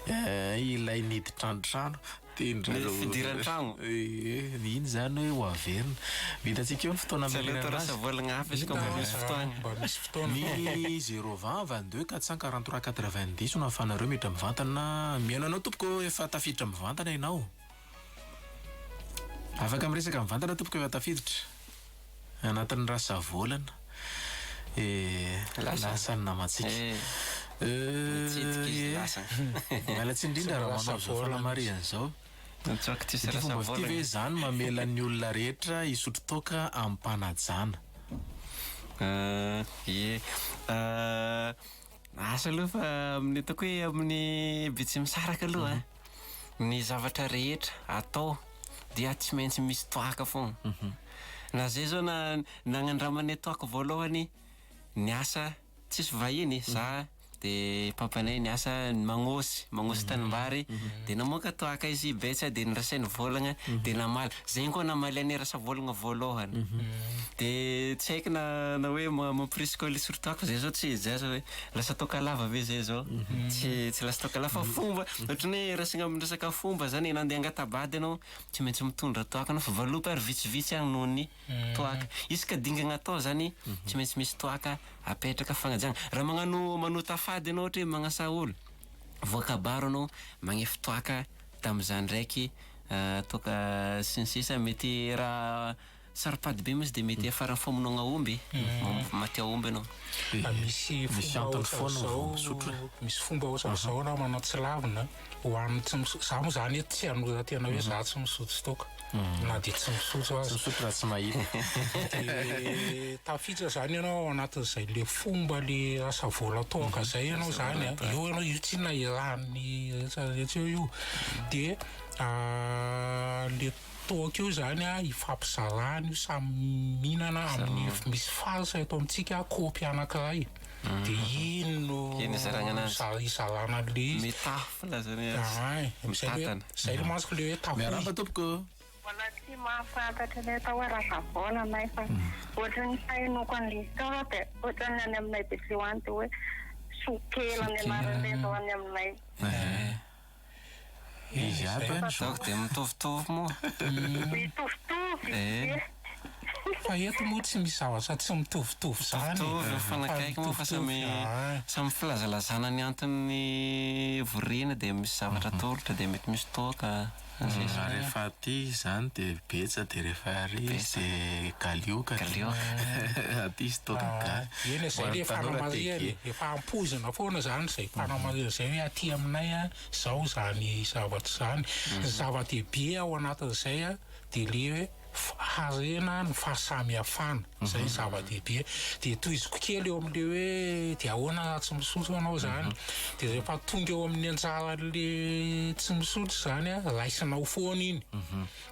Ilay niditra an-trano. Ny fidiran-tragno. Ee, iny izany hoe ho averina. Vitantsika eo ny fotoana Tsy aleo hamerenana atao azy. rasa-volagna hafa izy ka mba misy fotoagna. Mba misy fotoana. Ny zéro vingt, 22 443 90 no ahafahanareo miditra mivantana. Mihaino anao tompoko, efa tafiditra mivantana ianao. Afaka miresaka mivantana tompoko efa tafiditra. Anatin'ny rasa-volana. Eh, lasa ny namantsika. Eh, mitsidika izy lasa. Miala tsiny indrindra raha manao izao fanamarihana izao. Nitsoaka tsisy Ity fomba fitia rasa-volana. ve izany mamela ny olona rehetra hisotro toaka amim-panajana? Ie. Asa aloha fa amin'ny ataoko hoe amin'ny Betsimisaraka aloha a, ny zavatra rehetra atao dia tsy maintsy misy toaka foagna. Na zay zao na nagnandramanay toaka voalohany niasa tsisy vahiny za de papanay niasa magnôsy, magnôsy tanimbary de namoaka toaka izy betsa de nirasainy vôlagna de namaly, zegny koa namalianay rasa vôlagna voalohany. De tsy haiko na na hoe mampirisika olo hisotro toaka fa zay zao tsy zay zao hoe lasa toaka lava ve zay zao? Tsy tsy lasa toaka lava fa fomba ohatran'ny hoe raisina amin'ny resaka fomba zany e, na andeha hangatabady anao tsy maintsy mitondra toaka anao fa valopy ary vitsivitsy agny noho ny toaka. Isaka dingana atao zany tsy maintsy misy toaka apetraka fagnajagna. Raha magnano manota fady anao ohatra hoe magnasa olo, voakabaro anao magnefy toaka tam'zany ndraiky toaka sy ny sisa mety raha saropady be mihitsy de mety hiafaran'ny famonoagna aomby, maty aomby anao. Misy Misy fomba antony foana vao ohatran'izao, misotro e. misy fomba ohatran'izao raha manao tsy lavina ho an'ny tsy misotro, za moa zany eto tsy hanoza-tena hoe za tsy misotro toaka na dia tsy misotro Tsy aza. misotro raha tsy mahita. De tafiditra zany ianao ao anatin'izay le fomba le rasa vola toaka zay ianao zany a, eo ianao io tsy inona iarahan'ny rehetra rehetra eo io de le toaka io zany a ifampizarana io samy mihinana amin'ny misy faritra eto amintsika kaopy anankiray de iny no Iny izaragna anazy. izarana an'le izy. Mitafy lazany azy. Ay, zay le Mitantana. zay le mantsy le hoe tahoy. Miarahaba tompoko. Mbola tsy mahafantatra ny atao hoe rasa-vola anay fa ohatran'ny fahenoko an'ilay izy teo dia ohatran'ny any aminay Betsileo any dia hoe sokela ny anaran'ilay zao any aminay. Izy aby any zao. Donc dia mitovitovy moa. Mitovitovy Eh. izy. Fa eto moa tsy misy zavatra tsy mitovitovy zany. Mitovy mifanakaiky moa fa samy Ah. samy filazalazana ny antony vorena dia misy zavatra atolotra dia mety misy toaka. Raha rehefa aty izany dia betsa dia rehefa ary izy dia galioka. Galioka. Aty izy toaka ga. Eny e, zay le Ho an'ny tanora fanamarihana tege. e. Efa ampoizina foana zany zay fanamarihana zay hoe aty aminay a zao zany zavatra zany. Ny zava-dehibe ao anatin'izay a dia le hoe harena ny fahasamihafana. Zay ny zava-dehibe. Dia tohiziko kely eo amin'le hoe dia ahoana raha tsy misotro ianao zany. Dia rehefa tonga eo amin'ny anjaran'le tsy misotro zany a, raisinao foana iny.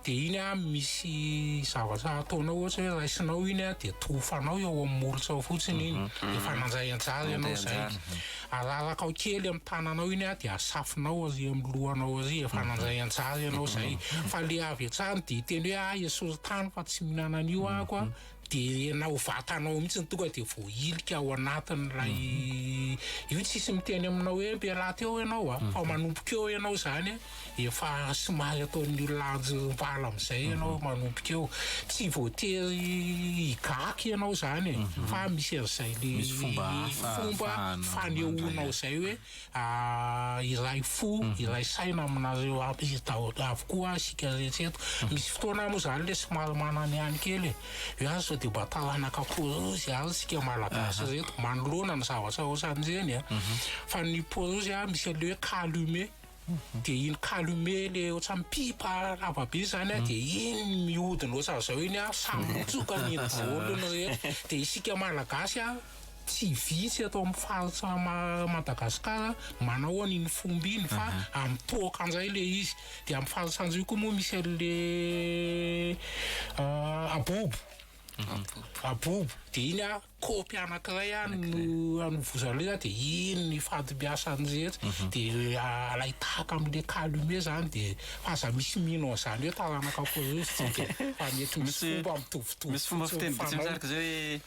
Dia iny a misy zavatra ataonao ohatra hoe raisinao iny a dia tofanao eo amin'ny molotra ao fotsiny iny. Efa nandray anjara ianao Nandray zay. anjara. Ararakao kely amin'ny tananao iny a dia asafinao ary amin'ny lohanao ary efa nandray anjara ianao zay. Fa le avy hatrany dia hiteny hoe ah esory tany fa tsy mihinana an'io aho a. Dia ianao vatanao mihitsy no tonga dia voahilika ao anatin'ilay io tsisy miteny aminao hoe mpialahy teo ianao a, fa manomboka eo ianao zany a efa somary ataon'ny olona anjombala amin'izay ianao manomboka eo. Tsy voatery higaky ianao zany e, fa misy an'izay le Misy fomba hafa fomba ahafahana fanehoanao mandray. zay hoe iray fo, iray saina aminareo aby daholo avokoa isika rehetra eto. Misy fotoana moa zany le somary manana ihany kely e. Hoe aza sao dia mba taranaka porosy ary isika malagasy reto manoloana ny zavatra ohatran'ireny a. Fa ny porosy a misy an'le hoe calumet. De iny calumet le ohatran'ny pipa lava be zany a, de iny mihodina ohatran'izao iny a, samy mitsoka an'iny daholo ny rehetra. De isika Malagasy a, tsy vitsy eto amin'ny faritra Madagasikara manao an'iny fomba iny fa amin'ny toaka indray le izy. De amin'ny faritra Anjohy koa moa misy an'le abobo. Abobo. De iny a, kaopy anankiray a no anovozana izy a, de iny ny fandimbiasan'ny rehetra. De alai-tahaka amin'le calumet zany de fa aza misy mino an'izany hoe taranaka Forest tsika fa mety misy fomba mitovitovy Misy fomba fotsiny fiteny fanao. betsimisaraka zay hoe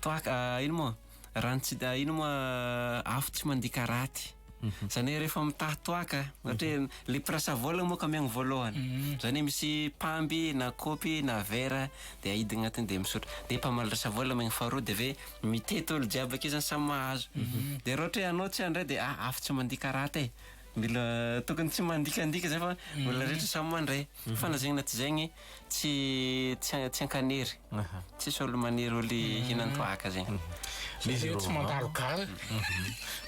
toaka, ino moa? Rano tsy, ino moa, afo tsy mandika raty. Zany hoe rehefa mitahy toaka, ohatra hoe le mpirasa vola moa ka mihaino voalohany. Zany hoe misy mpamby na kaopy na vera de aidina agnatiny de misotro. De mpamaly rasa vola mihaino faharoa de avy eo mitety olo jiaby akeo zany samy mahazo. De raha ohatra hoe anao tsy handray de ah afo tsy mandika raty e. Mila tokony tsy mandikandika zay fa olona rehetra samy mandray. Fa na zegny na tsy zegny tsy tsy tsy ankanery. Tsisy olo maniry olo hihinan-toaka zegny. Ny Zay zéro tsy mandalo vingt. gara.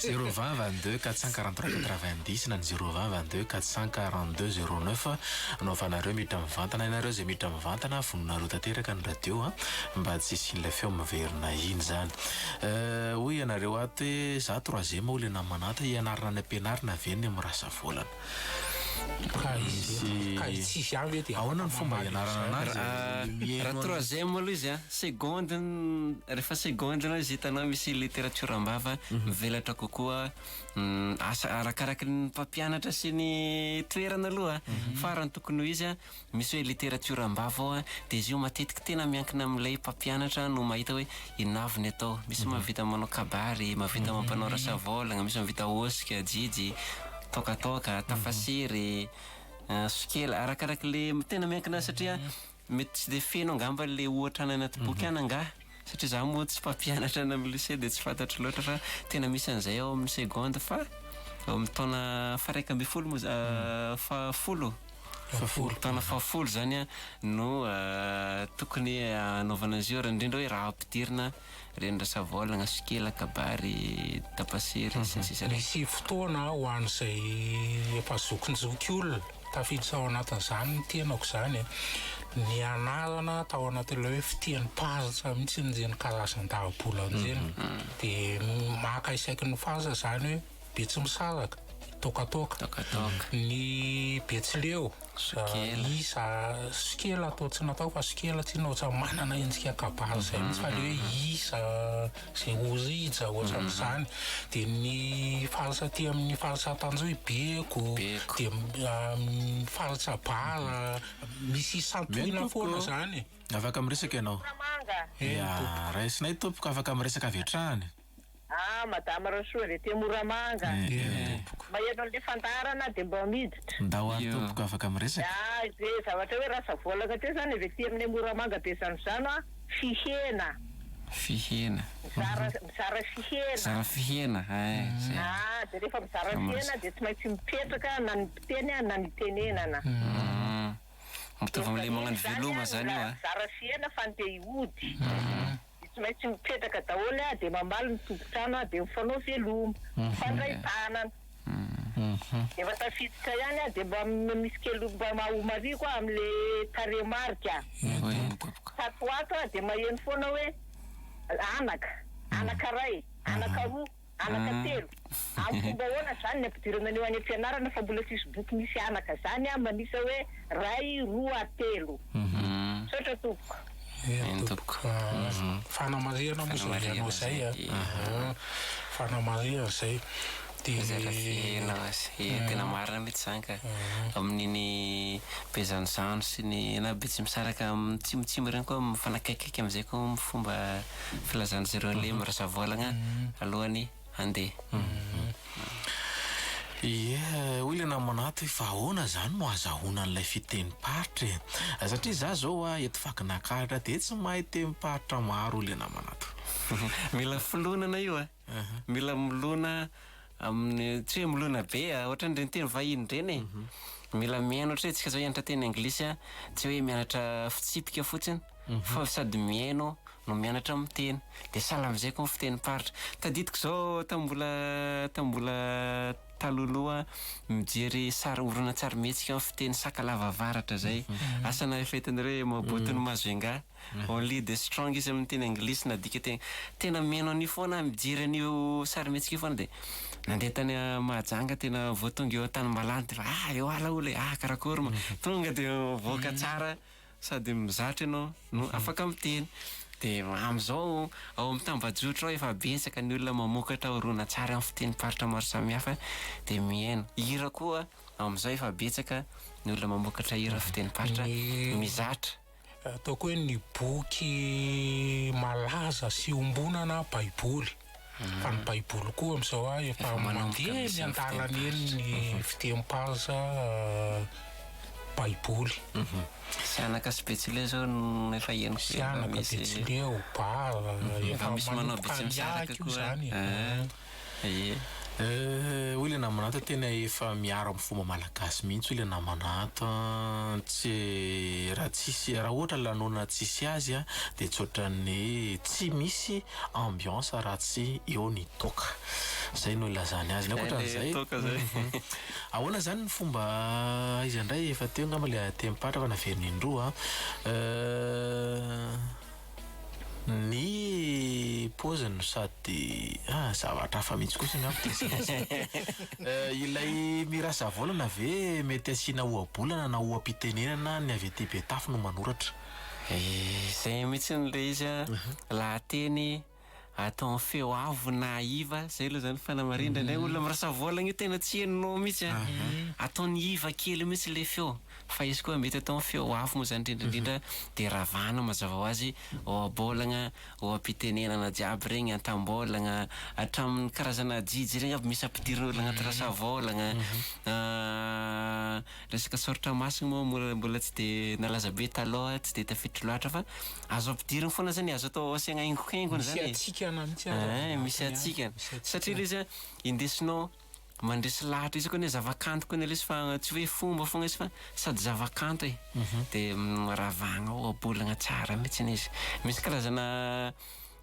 0 20 22 443 90 na ny 0 20 22 442 09 no ahafahanareo miditra mivantana. Ianareo izay miditra mivantana, vononareo tanteraka ny radio a, mba tsy hisian'ilay feo miverina iny zany. Hoy ianareo ato hoe za troisième hoy ilay namana ato, hianarana any am-pianarana ve ny mirasa volana? Ka izy, ka izy tsisy ihany ve dia Ahoana ny fomba mamaly hianarana an'izany? anazy? Raha Mihaino raha an- troisième aloha izy a, seconde rehefa seconde anao izy hitanao misy littérature am-bava mivelatra kokoa, asa arakaraky ny mpampianatra sy ny toerana aloha, fa raha ny tokony ho izy a, misy hoe littérature am-bava ao a, de izy io matetiky tena miankina amin'ilay mpampianatra no mahita hoe inona avy ny atao. Misy mahavita manao kabary, mahavita mampanao rasa vôlagna, misy mahavita hosika, jijy, tôkatôka, tafasiry, sokela, arakaraky le tena miankina satria mety tsy de feno angamba le ohatra any anaty boky any angaha, satria za moa tsy mpampianatra any amin'ny lycée de tsy fantatro loatra fa tena misy an'izay ao amin'ny seconde fa ao amin'ny taona faha-11 moa fahafolo. Fahafolo. Taona fahafolo zany a no tokony hanaovana azy io, raha indrindra hoe raha ampidirina reny rasa vôlagna, sokela, kabary, tapasiry sy ny sisa reny. Misy fotoana ho an'izay efa zokinjoky olona tafiditra ao anatin'izany ny tenako zany e. Ny anarana tao anatin'ilay hoe fitenim-paritra mihitsy ireny karazan-dahabolana ireny. De maka isaky ny faritra zany hoe Betsimisaraka, Tôkatôka. Tôkatôka. Ny Betsileo, Sokela. Isa, Sokela atao tsy natao fa Sokela tsy inona ohatran'ny manana endrika kabary izay mihitsy fa le hoe Isa, izay Orija ohatran'izany. De ny faritra aty amin'ny faritra Antanjohy, Beko, Beko. de faritra Bara, misy isan-tohina Mety foana tompoko. zany e. Afaka miresaka ianao. Moramanga. Eny Ya, tompoko. raisinay tompoko, afaka miresaka avy hatrany. Ah, Madama Rasoa avy aty Moramanga. Eny tompoko. Maheno an'ilay fandaharana dia mba miditra. Ndao ary Io. tompoko afaka miresaka. Ah, izay zavatra hoe rasa voalaka teo zany avy aty aminay Moramanga be zanozano a, fihena. Fihena. Mizara, mizara fihena. Zara fihena, ay, zay. Ah, dia rehefa mizara Mamas. fihena dia tsy maintsy mipetraka na ny mpiteny a, na ny itenenana. Mitovy amin'ilay magnano veloma zany io a. Mizara fihena fa ny te hihody. Dia tsy maintsy mipetraka daholo a, dia mamaly ny tompon-trano a, dia mifanao veloma, mifandray tanana. Efa tafiditra ihany a, dia mba misy kely mba mahomariko a amin'le tarehimarika. Eny tompoko. Tato ho ato a, dia maheno foana hoe anaka, anaka ray, anaka roa, anaka telo. Amin'ny fomba ahoana zany ny ampidirana an'io any am-pianarana fa mbola tsisy boky misy anaka zany a, manisa hoe ray, roa, telo. Misaotra tompoko. Eny Eny tompoko. tompoko. Ah, Fanamarihana moa izay Fanamarihana anao izay a. izay. Ah, Fanamarihana izay. De Zara fihena azy. Eh, tena marina mihitsy zany ka. Amin'iny Bezanozano sy ny na Betsimisaraka atsimotsimo ireny koa mifanakaikaiky amin'izay koa amin'ny fomba filazan-dry zareo an'ilay mirasa voalagna alohan'ny handeha. Ie, hoy ilay namana ato hoe fa ahoana zany no azahoana an'ilay fitenim-paritra e? Satria za zao a eto Vakinankaratra dia tsy mahay tenim-paritra maro hoy ilay namana ato. Mila filonana io a. Mila milona amin'ny tsy hoe milona be a, ohatran'ireny teny vahiny ireny e. Mila mihaino ohatra hoe tsika zao hianatra teny anglisy a, tsy hoe mianatra fitsipika fotsiny fa sady mihaino no mianatra miteny. De sahala amin'izay koa ny fitenim-paritra. Tadidiko zao tamin'ny mbola tamin'ny mbola. Talohaloha mijery sary horonantsarimihetsika amin'ny fiteny Sakalava Avaratra zay. Asa na efa hitanareo hoe Maboto ny Majunga. Only the strong izy amin'ny teny anglisy nadika teny. Tena mihaino an'io foana aho, mijery an'io sarimihetsika io foana dia nandeha tany Mahajanga tena vao tonga eo Antanimbalany dia efa ah eo ala hola e, ah karakory ma. Tonga dia mivoaka tsara sady mizatra ianao no afaka miteny. Dia amin'izao ao amin'ny tambajotra ao efa betsaka ny olona mamokatra horonantsary amin'ny fitenim-paritra maro samihafa dia mihaino. Hira koa amin'izao efa betsaka ny olona mamokatra hira amin'ny fitenim-paritra mizatra. Ataoko hoe ny boky malaza sy iombonana baiboly. Fa ny baiboly koa amin'izao a efa mandeha eny an-dalana eny ny fitenim-paritra baiboly. Sihanaka sy Betsileo zao no efa henoko efa Sihanaka, misy. Betsileo, Bara, Efa efa misy manao manomboka Betsimisaraka miaky io koa. zany e. Ie. Eh, hoy ilay namana ato, tena efa miaro amin'ny fomba malagasy mihitsy hoy ilay namana ato an, tsy raha tsisy raha ohatra lanonana tsisy azy an, dia tsy ohatran'ny tsy misy ambiance raha tsy eo ny toaka. Zay no ilazany azy. Ny Zay le ankoatran'izay, toaka zay. ahoana izany ny fomba aiza indray efa teo angamba ilay tenim-paritra fa naverina indroa an. Eh, Ny paoziny no sady ah zavatra hafa mihitsy kosa angamba ity zany. Ilay mirasa volana ve mety asiana ohabolana na oham-pitenenana ny avy aty Betafo no manoratra? Izay mihitsy ilay izy an, lahateny atao amin'ny feo avo na iva, izay aloha izany fanamarihana, indraindray olona mirasa volana io tena tsy henonao mihitsy an, ataony iva kely mihitsy ilay feo. Fa izy koa mety atao feo avo moa zany indrindra indrindra de ravana mazava ho azy ohabolagna, oham-pitenenana jiaby regny, antambolagna, hatramin'ny karazana jijy regny aby misy ampidirin'olo agnaty rasavôlagna, resaka soratra masina moa mbola mbola tsy de nalaza be talôha tsy de tafiditra loatra fa azo ampidirina foana zany e, azo atao asiagna haingohaingony Misy zany e, hatsikana mihitsy aza ao ein misy anatiny any, hatsikana misy hatsikana. satria le izy a indesinao Mandresy lahatra izy koa anie zava-kanto koa anie lesy fa tsy hoe fomba fogna izy fa sady zava-kanto e. De ravagna ohabolagna tsara mihitsiny izy. Misy karazana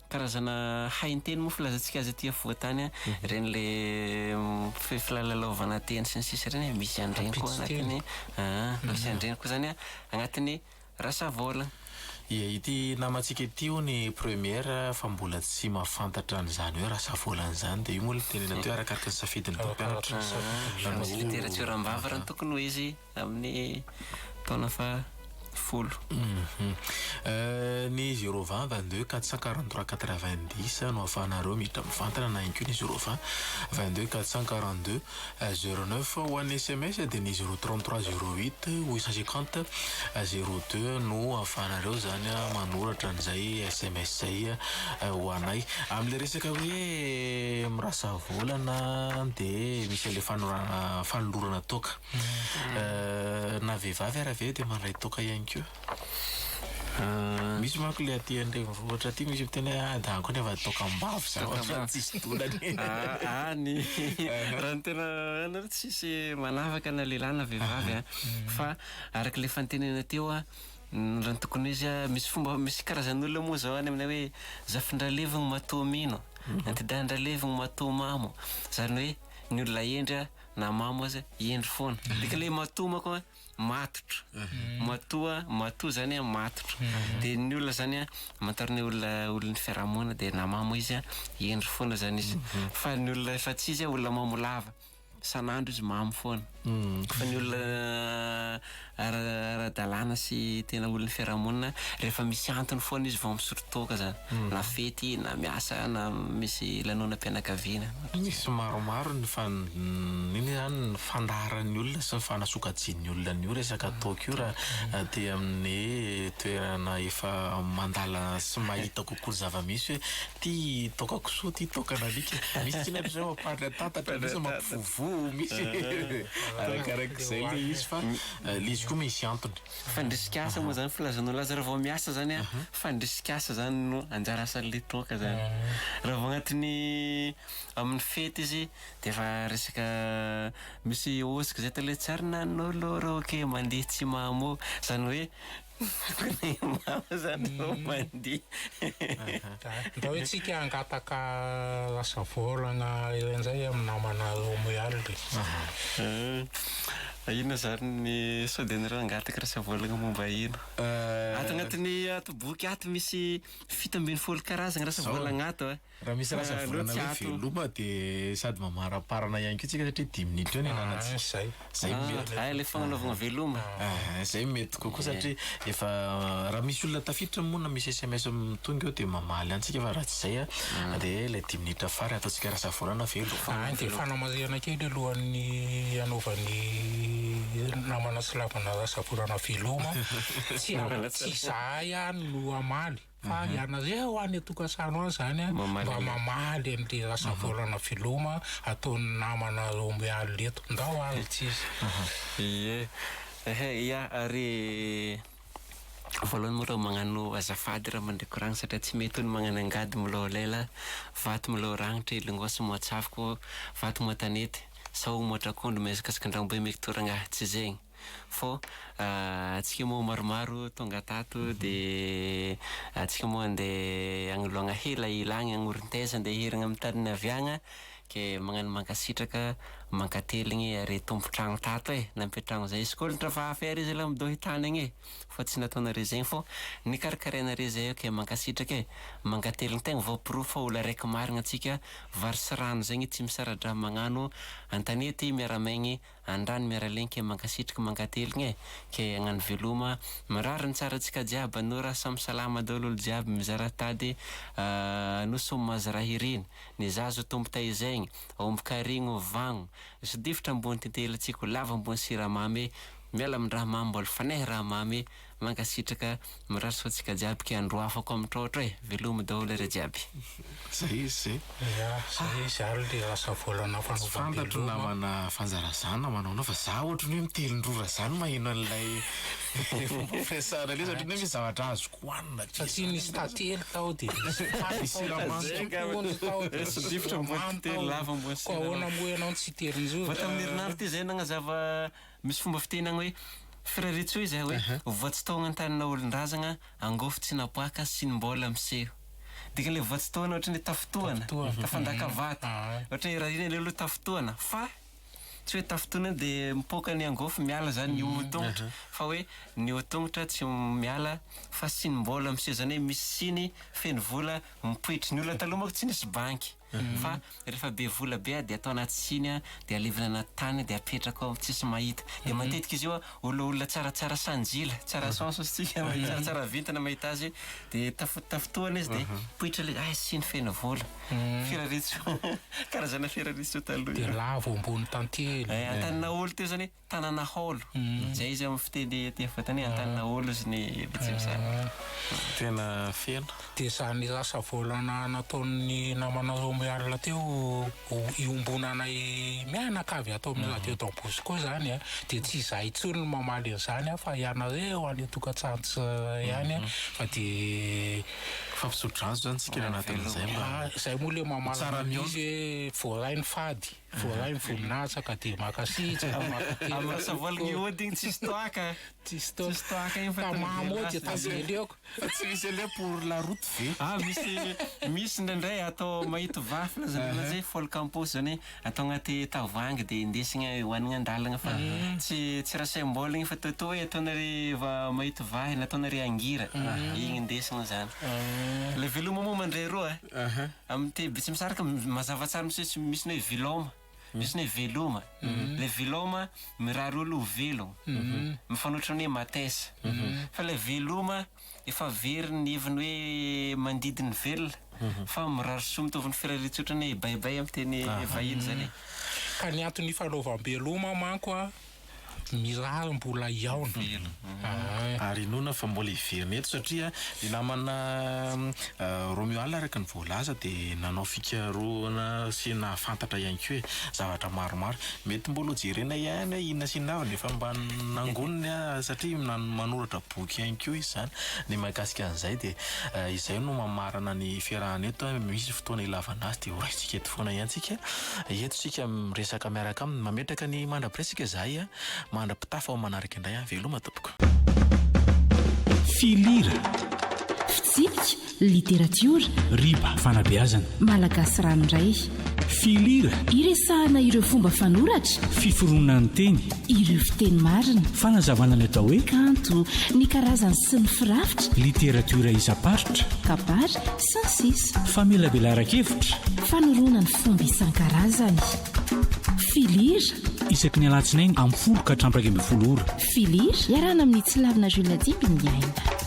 karazana hainteny moa filazantsika azy aty afovoantany a, regny le filalalaovana teny sy ny sisa regny e, misy an'iregny koa Ampitso-teny. agnatiny aa misy an'iregny koa zany a agnatiny Rasavôla. Ia, ity namantsika ity hono ny première fa mbola tsy mahafantatra an'izany hoe rasavôlana izany dia io moa ilay tenenina teo arakaraka ny safidin'ny mpampianatra Aa, misy no literatiora am-bava raha ny tokony ho izy amin'ny taona faha folo. Ny zéro vingt 22 443 90 no ahafahanareo miditra mivantana na ihany koa ny zéro vingt 22 442 09 ho an'ny sms dia ny 0 33 08 850 02 no ahafahanareo izany manoratra an'izay sms izay ho anay. Amin'ilay resaka hoe mirasa volana dia misy an'ilay fanorana fanolorana toaka. Na vehivavy ary avy eo dia mandray toaka ihany koa. Misy manko le aty an-drenivohitra aty misy miteny hoe ah da any koa nefa toakam-bavy zany fa tsisy dolany. Any raha ny tena any tsisy manavaka na lehilahy na vehivavy a, fa araka ilay fanontaniana teo a, raha ny tokony ho izy a, misy fomba misy karazan'olona moa zao any aminay hoe zafindralevogno matoa mino, antidahindralevogno matoa mamo, zany hoe ny olona hendry a na mamo aza hendry foana, dika le matoa manko a matotra, matoa, matoa zany a matotra, de ny olona zany a amantarana hoe olona olon'ny fiarahamonina de na mamo izy a hendry foana zany izy, fa ny olona efa tsy izy a olona mamo lava, isan'andro izy mamo foana, fa ny olona ara- ara-dalàna sy tena olon'ny fiarahamonina rehefa misy antony foana izy vao misotro toaka zany, na fety na miasa na misy lanonam-pianakaviana. Misy maromaro ny fan inona izany ny fandaharan'ny olona sy ny fanasokajian'ny olona an'io resaka toaka io raha aty amin'ny toerana efa mandala sy mahita kokoa ny zava-misy hoe ty toaka kisoa ty toakan'alika, misy tsinona ry zareo mampandry an-tatatra, misy mampivovoa, misy arakarak'izay le izy fa le izy koa misy antony. Fandrisik'asa moa zany filazanao azy raha vao miasa zany an, fandrisik'asa zany no anjara asan'le toaka zany. Raha vao agnatin'ny amin'ny fety izy de efa resaka misy hôsika zay atao le tsary nanolo roke mandeha tsy mamo, zany hoe. Tokony mama zany no mandihy. Ndao isika hangataka rasavôlagna iray indray amin'ny namana Romuald e. Inona zany ny sao dia nareo hangataka rasavôlagna momba ino? Ato agnatin'ny ato boky ato misy 17 karazagna rasavôlagna ato a. Raha misy Fa rasa aleo volana tsy hoe ato. veloma dia sady mamaraparana ihany koa tsika satria dimy minitra eo ny ananantsika. Zay. Zay Ah, mety. ah, ilay fagnanaovagna veloma. Ah, zay mety kokoa satria efa raha misy olona tafiditra moa na misy SMS tonga eo dia mamaly antsika fa raha tsy zay a dia ilay dimy minitra farany ataontsika rasa volana veloma. Ah, dia fanamarihana kely alohan'ny hanaovan'ny namana tsy lavana rasa volana veloma. Tsy tsy izahay ihany no hamaly. Fa ianareo any an-tokantrano any izany an, mba mamaly an'ilay rasavôlana veloma ataon'ny namana Romuald eto. Ndao ary tsy izy. Ie. Ehe, ia, ary voalohany moa aloha magnano azafady raha mandre koragna satria tsy mety hono magnano angady milôha lela, vato milôha ragnitra, ilongôsy moatsafoko, vato moatanety, sao moatrak'ondro mihazakazak'andramboe mikitoragna, tsy zegny. Fô antsika moa maromaro tonga tato de antsika moa andeha agnoloagna helahela agny agnoron-taiza andeha hiherigna amin'ny tany niaviagna ke magnano mankasitraka mankateligny are tompon-tragno tato e nampiantragno zahay izy koa olon-trafa hafa ary izy aloha midôhy tany agny e fa tsy nataonare zegny fô nikarakarainare zahay ke mankasitraka e mankateligny tegna voaporofo fa olo araiky marigna antsika vary sy rano zegny tsy misara-draha magnano an-tanety miara-maigny Andrano miaralenka e mankasitrika mankateligna e ke agnano veloma mirary ny tsara antsika jiaby anao raha samy salama daholo olo jiaby mizara tady anao soa mahazo raha iriny ny zaza ho tompo tahizaigny aomby karigny ho vagno sodifitra ambony tintely antsika ho lava ambony siramamy e miala amin-draha mamy mbola faneha raha mamy Mankasitraka, mirary soa antsika jiaby ke andro hafa koa mitraotra e, veloma daholo re jiaby. Zay izy zay. Ya, zay izy ary le lasa volana Tsy fantatro fanaovam-beloma. namana Fanjara za na manao anao fa za ohatry ny hoe mitelin-drora zany maheno an'ilay fomba firesahana ilay satria nefa zavatra azoko hohanina be Satria zany. nisy tantely tao dia nisy fary Nisy tao dia siramamy. nisy Zay angamba. akondro tao dia nisy Difotra ambony siramamy tantely, tao. lava ambony Koa ahoana siramamy. moa ianao no tsy hitelin-drora? Vao tamin'ny herinandro ity zay nagnazava misy fomba fiteny agny hoe Firariantsoa izay hoe voa tsy taogna an-tanina olon-drazagna, angôfo tsy napoaka, sinim-bôla miseho. Dikan'ilay voa tsy taona ohatran'ny hoe tafintohana, tafandaka vato. Ohatra hoe irariana ilay aloha tafintohana fa tsy hoe tafintohana dia mipoaka ny angôfo miala zany ny hoho-tongotra fa hoe ny hoho-tongotra tsy miala fa sinim-bôla miseho zany hoe misy siny feno vola mipoitra. Ny olona taloha manko tsy nisy banky. Fa rehefa be vola be dia atao anaty siny a, dia alevina anaty tany dia apetraka ao tsisy mahita. Dia matetika izy io a, olona olona tsaratsara sanjila, tsara chance hozy tsika, tsaratsara vintana mahita azy dia taf- tafitohana izy dia mipoitra ilay hay siny feno vola. Firariantsoa, karazana firariantsoa taloha Dia io. lavo ambony tantely. Eh, Antaninaolo teo zany hoe Tanana haolo. Zay izy amin'ny fiteny aty afovoantany hoe Antaninaolo izy ny Betsimisaraka. Tena feno. Dia izany rasa volana nataon'ny namanareo mialina teo ho iombonanay mianakavy ato amin'ny radio Don Bosco izany a, dia tsy izahay intsony no mamaly an'izany fa ianareo any an-tokantrano tsirairay ihany fa dia Fampisodrano izany tsika ny anatin'izay mba Izay moa ilay ho tsara mamarana mihaona. an'izy hoe voaray ny fady. Voaray ny voninahitra ka dia mankasitraka, mankatelina. Amin'ny rasa voaligny ody igny tsisy toaka. Tsisy toaka. Tsisy toaka igny fa Ka tonga mamo dia dia lasa. tavela eo. Fa tsy misy an'ilay pour la route ve? Ah misy misy indraindray atao mahito vafy lazana anazy hoe folkamposy zany hoe atao agnaty tavoahangy dia indesigna hohanigna an-dalagna fa tsy tsy rasaim-bola igny fa toatoa hoe ataonare va mahito vahy na ataonare angira igny indesigna zany. Ilay veloma moa mandray roa eh. Amin'ny teny betsimisaraka mazava tsara mihitsy hoe misy ny hoe viloma, misy ny hoe veloma. Ilay viloma mirary olo ho velogno, mifanohitra amin'ny hoe matesa. Fa ilay veloma efa very ny heviny hoe mandidy ny velona fa mirary soa mitovy ny firarian-tsotra ny hoe bye bye amin'ny teny vahiny izany e. Ka ny antony ifanaovam-beloma manko a, Mirary mbola hihaona. Ary inoana fa mbola hiverina eto satria ny namana Romuald araka ny voalaza dia nanao fikarohana sy nahafantatra ihany koa e, zavatra maromaro. Mety mbola ho jerena ihany hoe inona sy inona avy no efa mba nangoniny satria manoratra boky ihany koa izy izany. Ny mahakasika an'izay dia izay no mamarana ny fiarahana eto, misy fotoana ilavana azy dia horaisintsika eto foana ihany tsika. Eto isika miresaka miaraka aminy, mametraka ny mandra-piresaka izahay mandra-pitafa ao manaraka indray an! Veloma tompoko. Filira. Fitsipika, literatiora. Riba, fanabeazana. Malagasy ranoray. Filira. Iresahana ireo fomba fanoratra. Fiforonan'ny teny. Ireo fiteny marina. Fanazavana ny atao hoe. Kanto, ny karazany sy ny firafitra. Literatiora isam-paritra. Kabary, sy ny sisa. Famelabelaran-kevitra. Fanoroana ny fomba isan-karazany. Filira. Isaky ny alatsinainy amin'ny folo ka hatramin'ny 11 ora. Filira, iarahana amin'i Tsilavina Jules Dimbiniaina.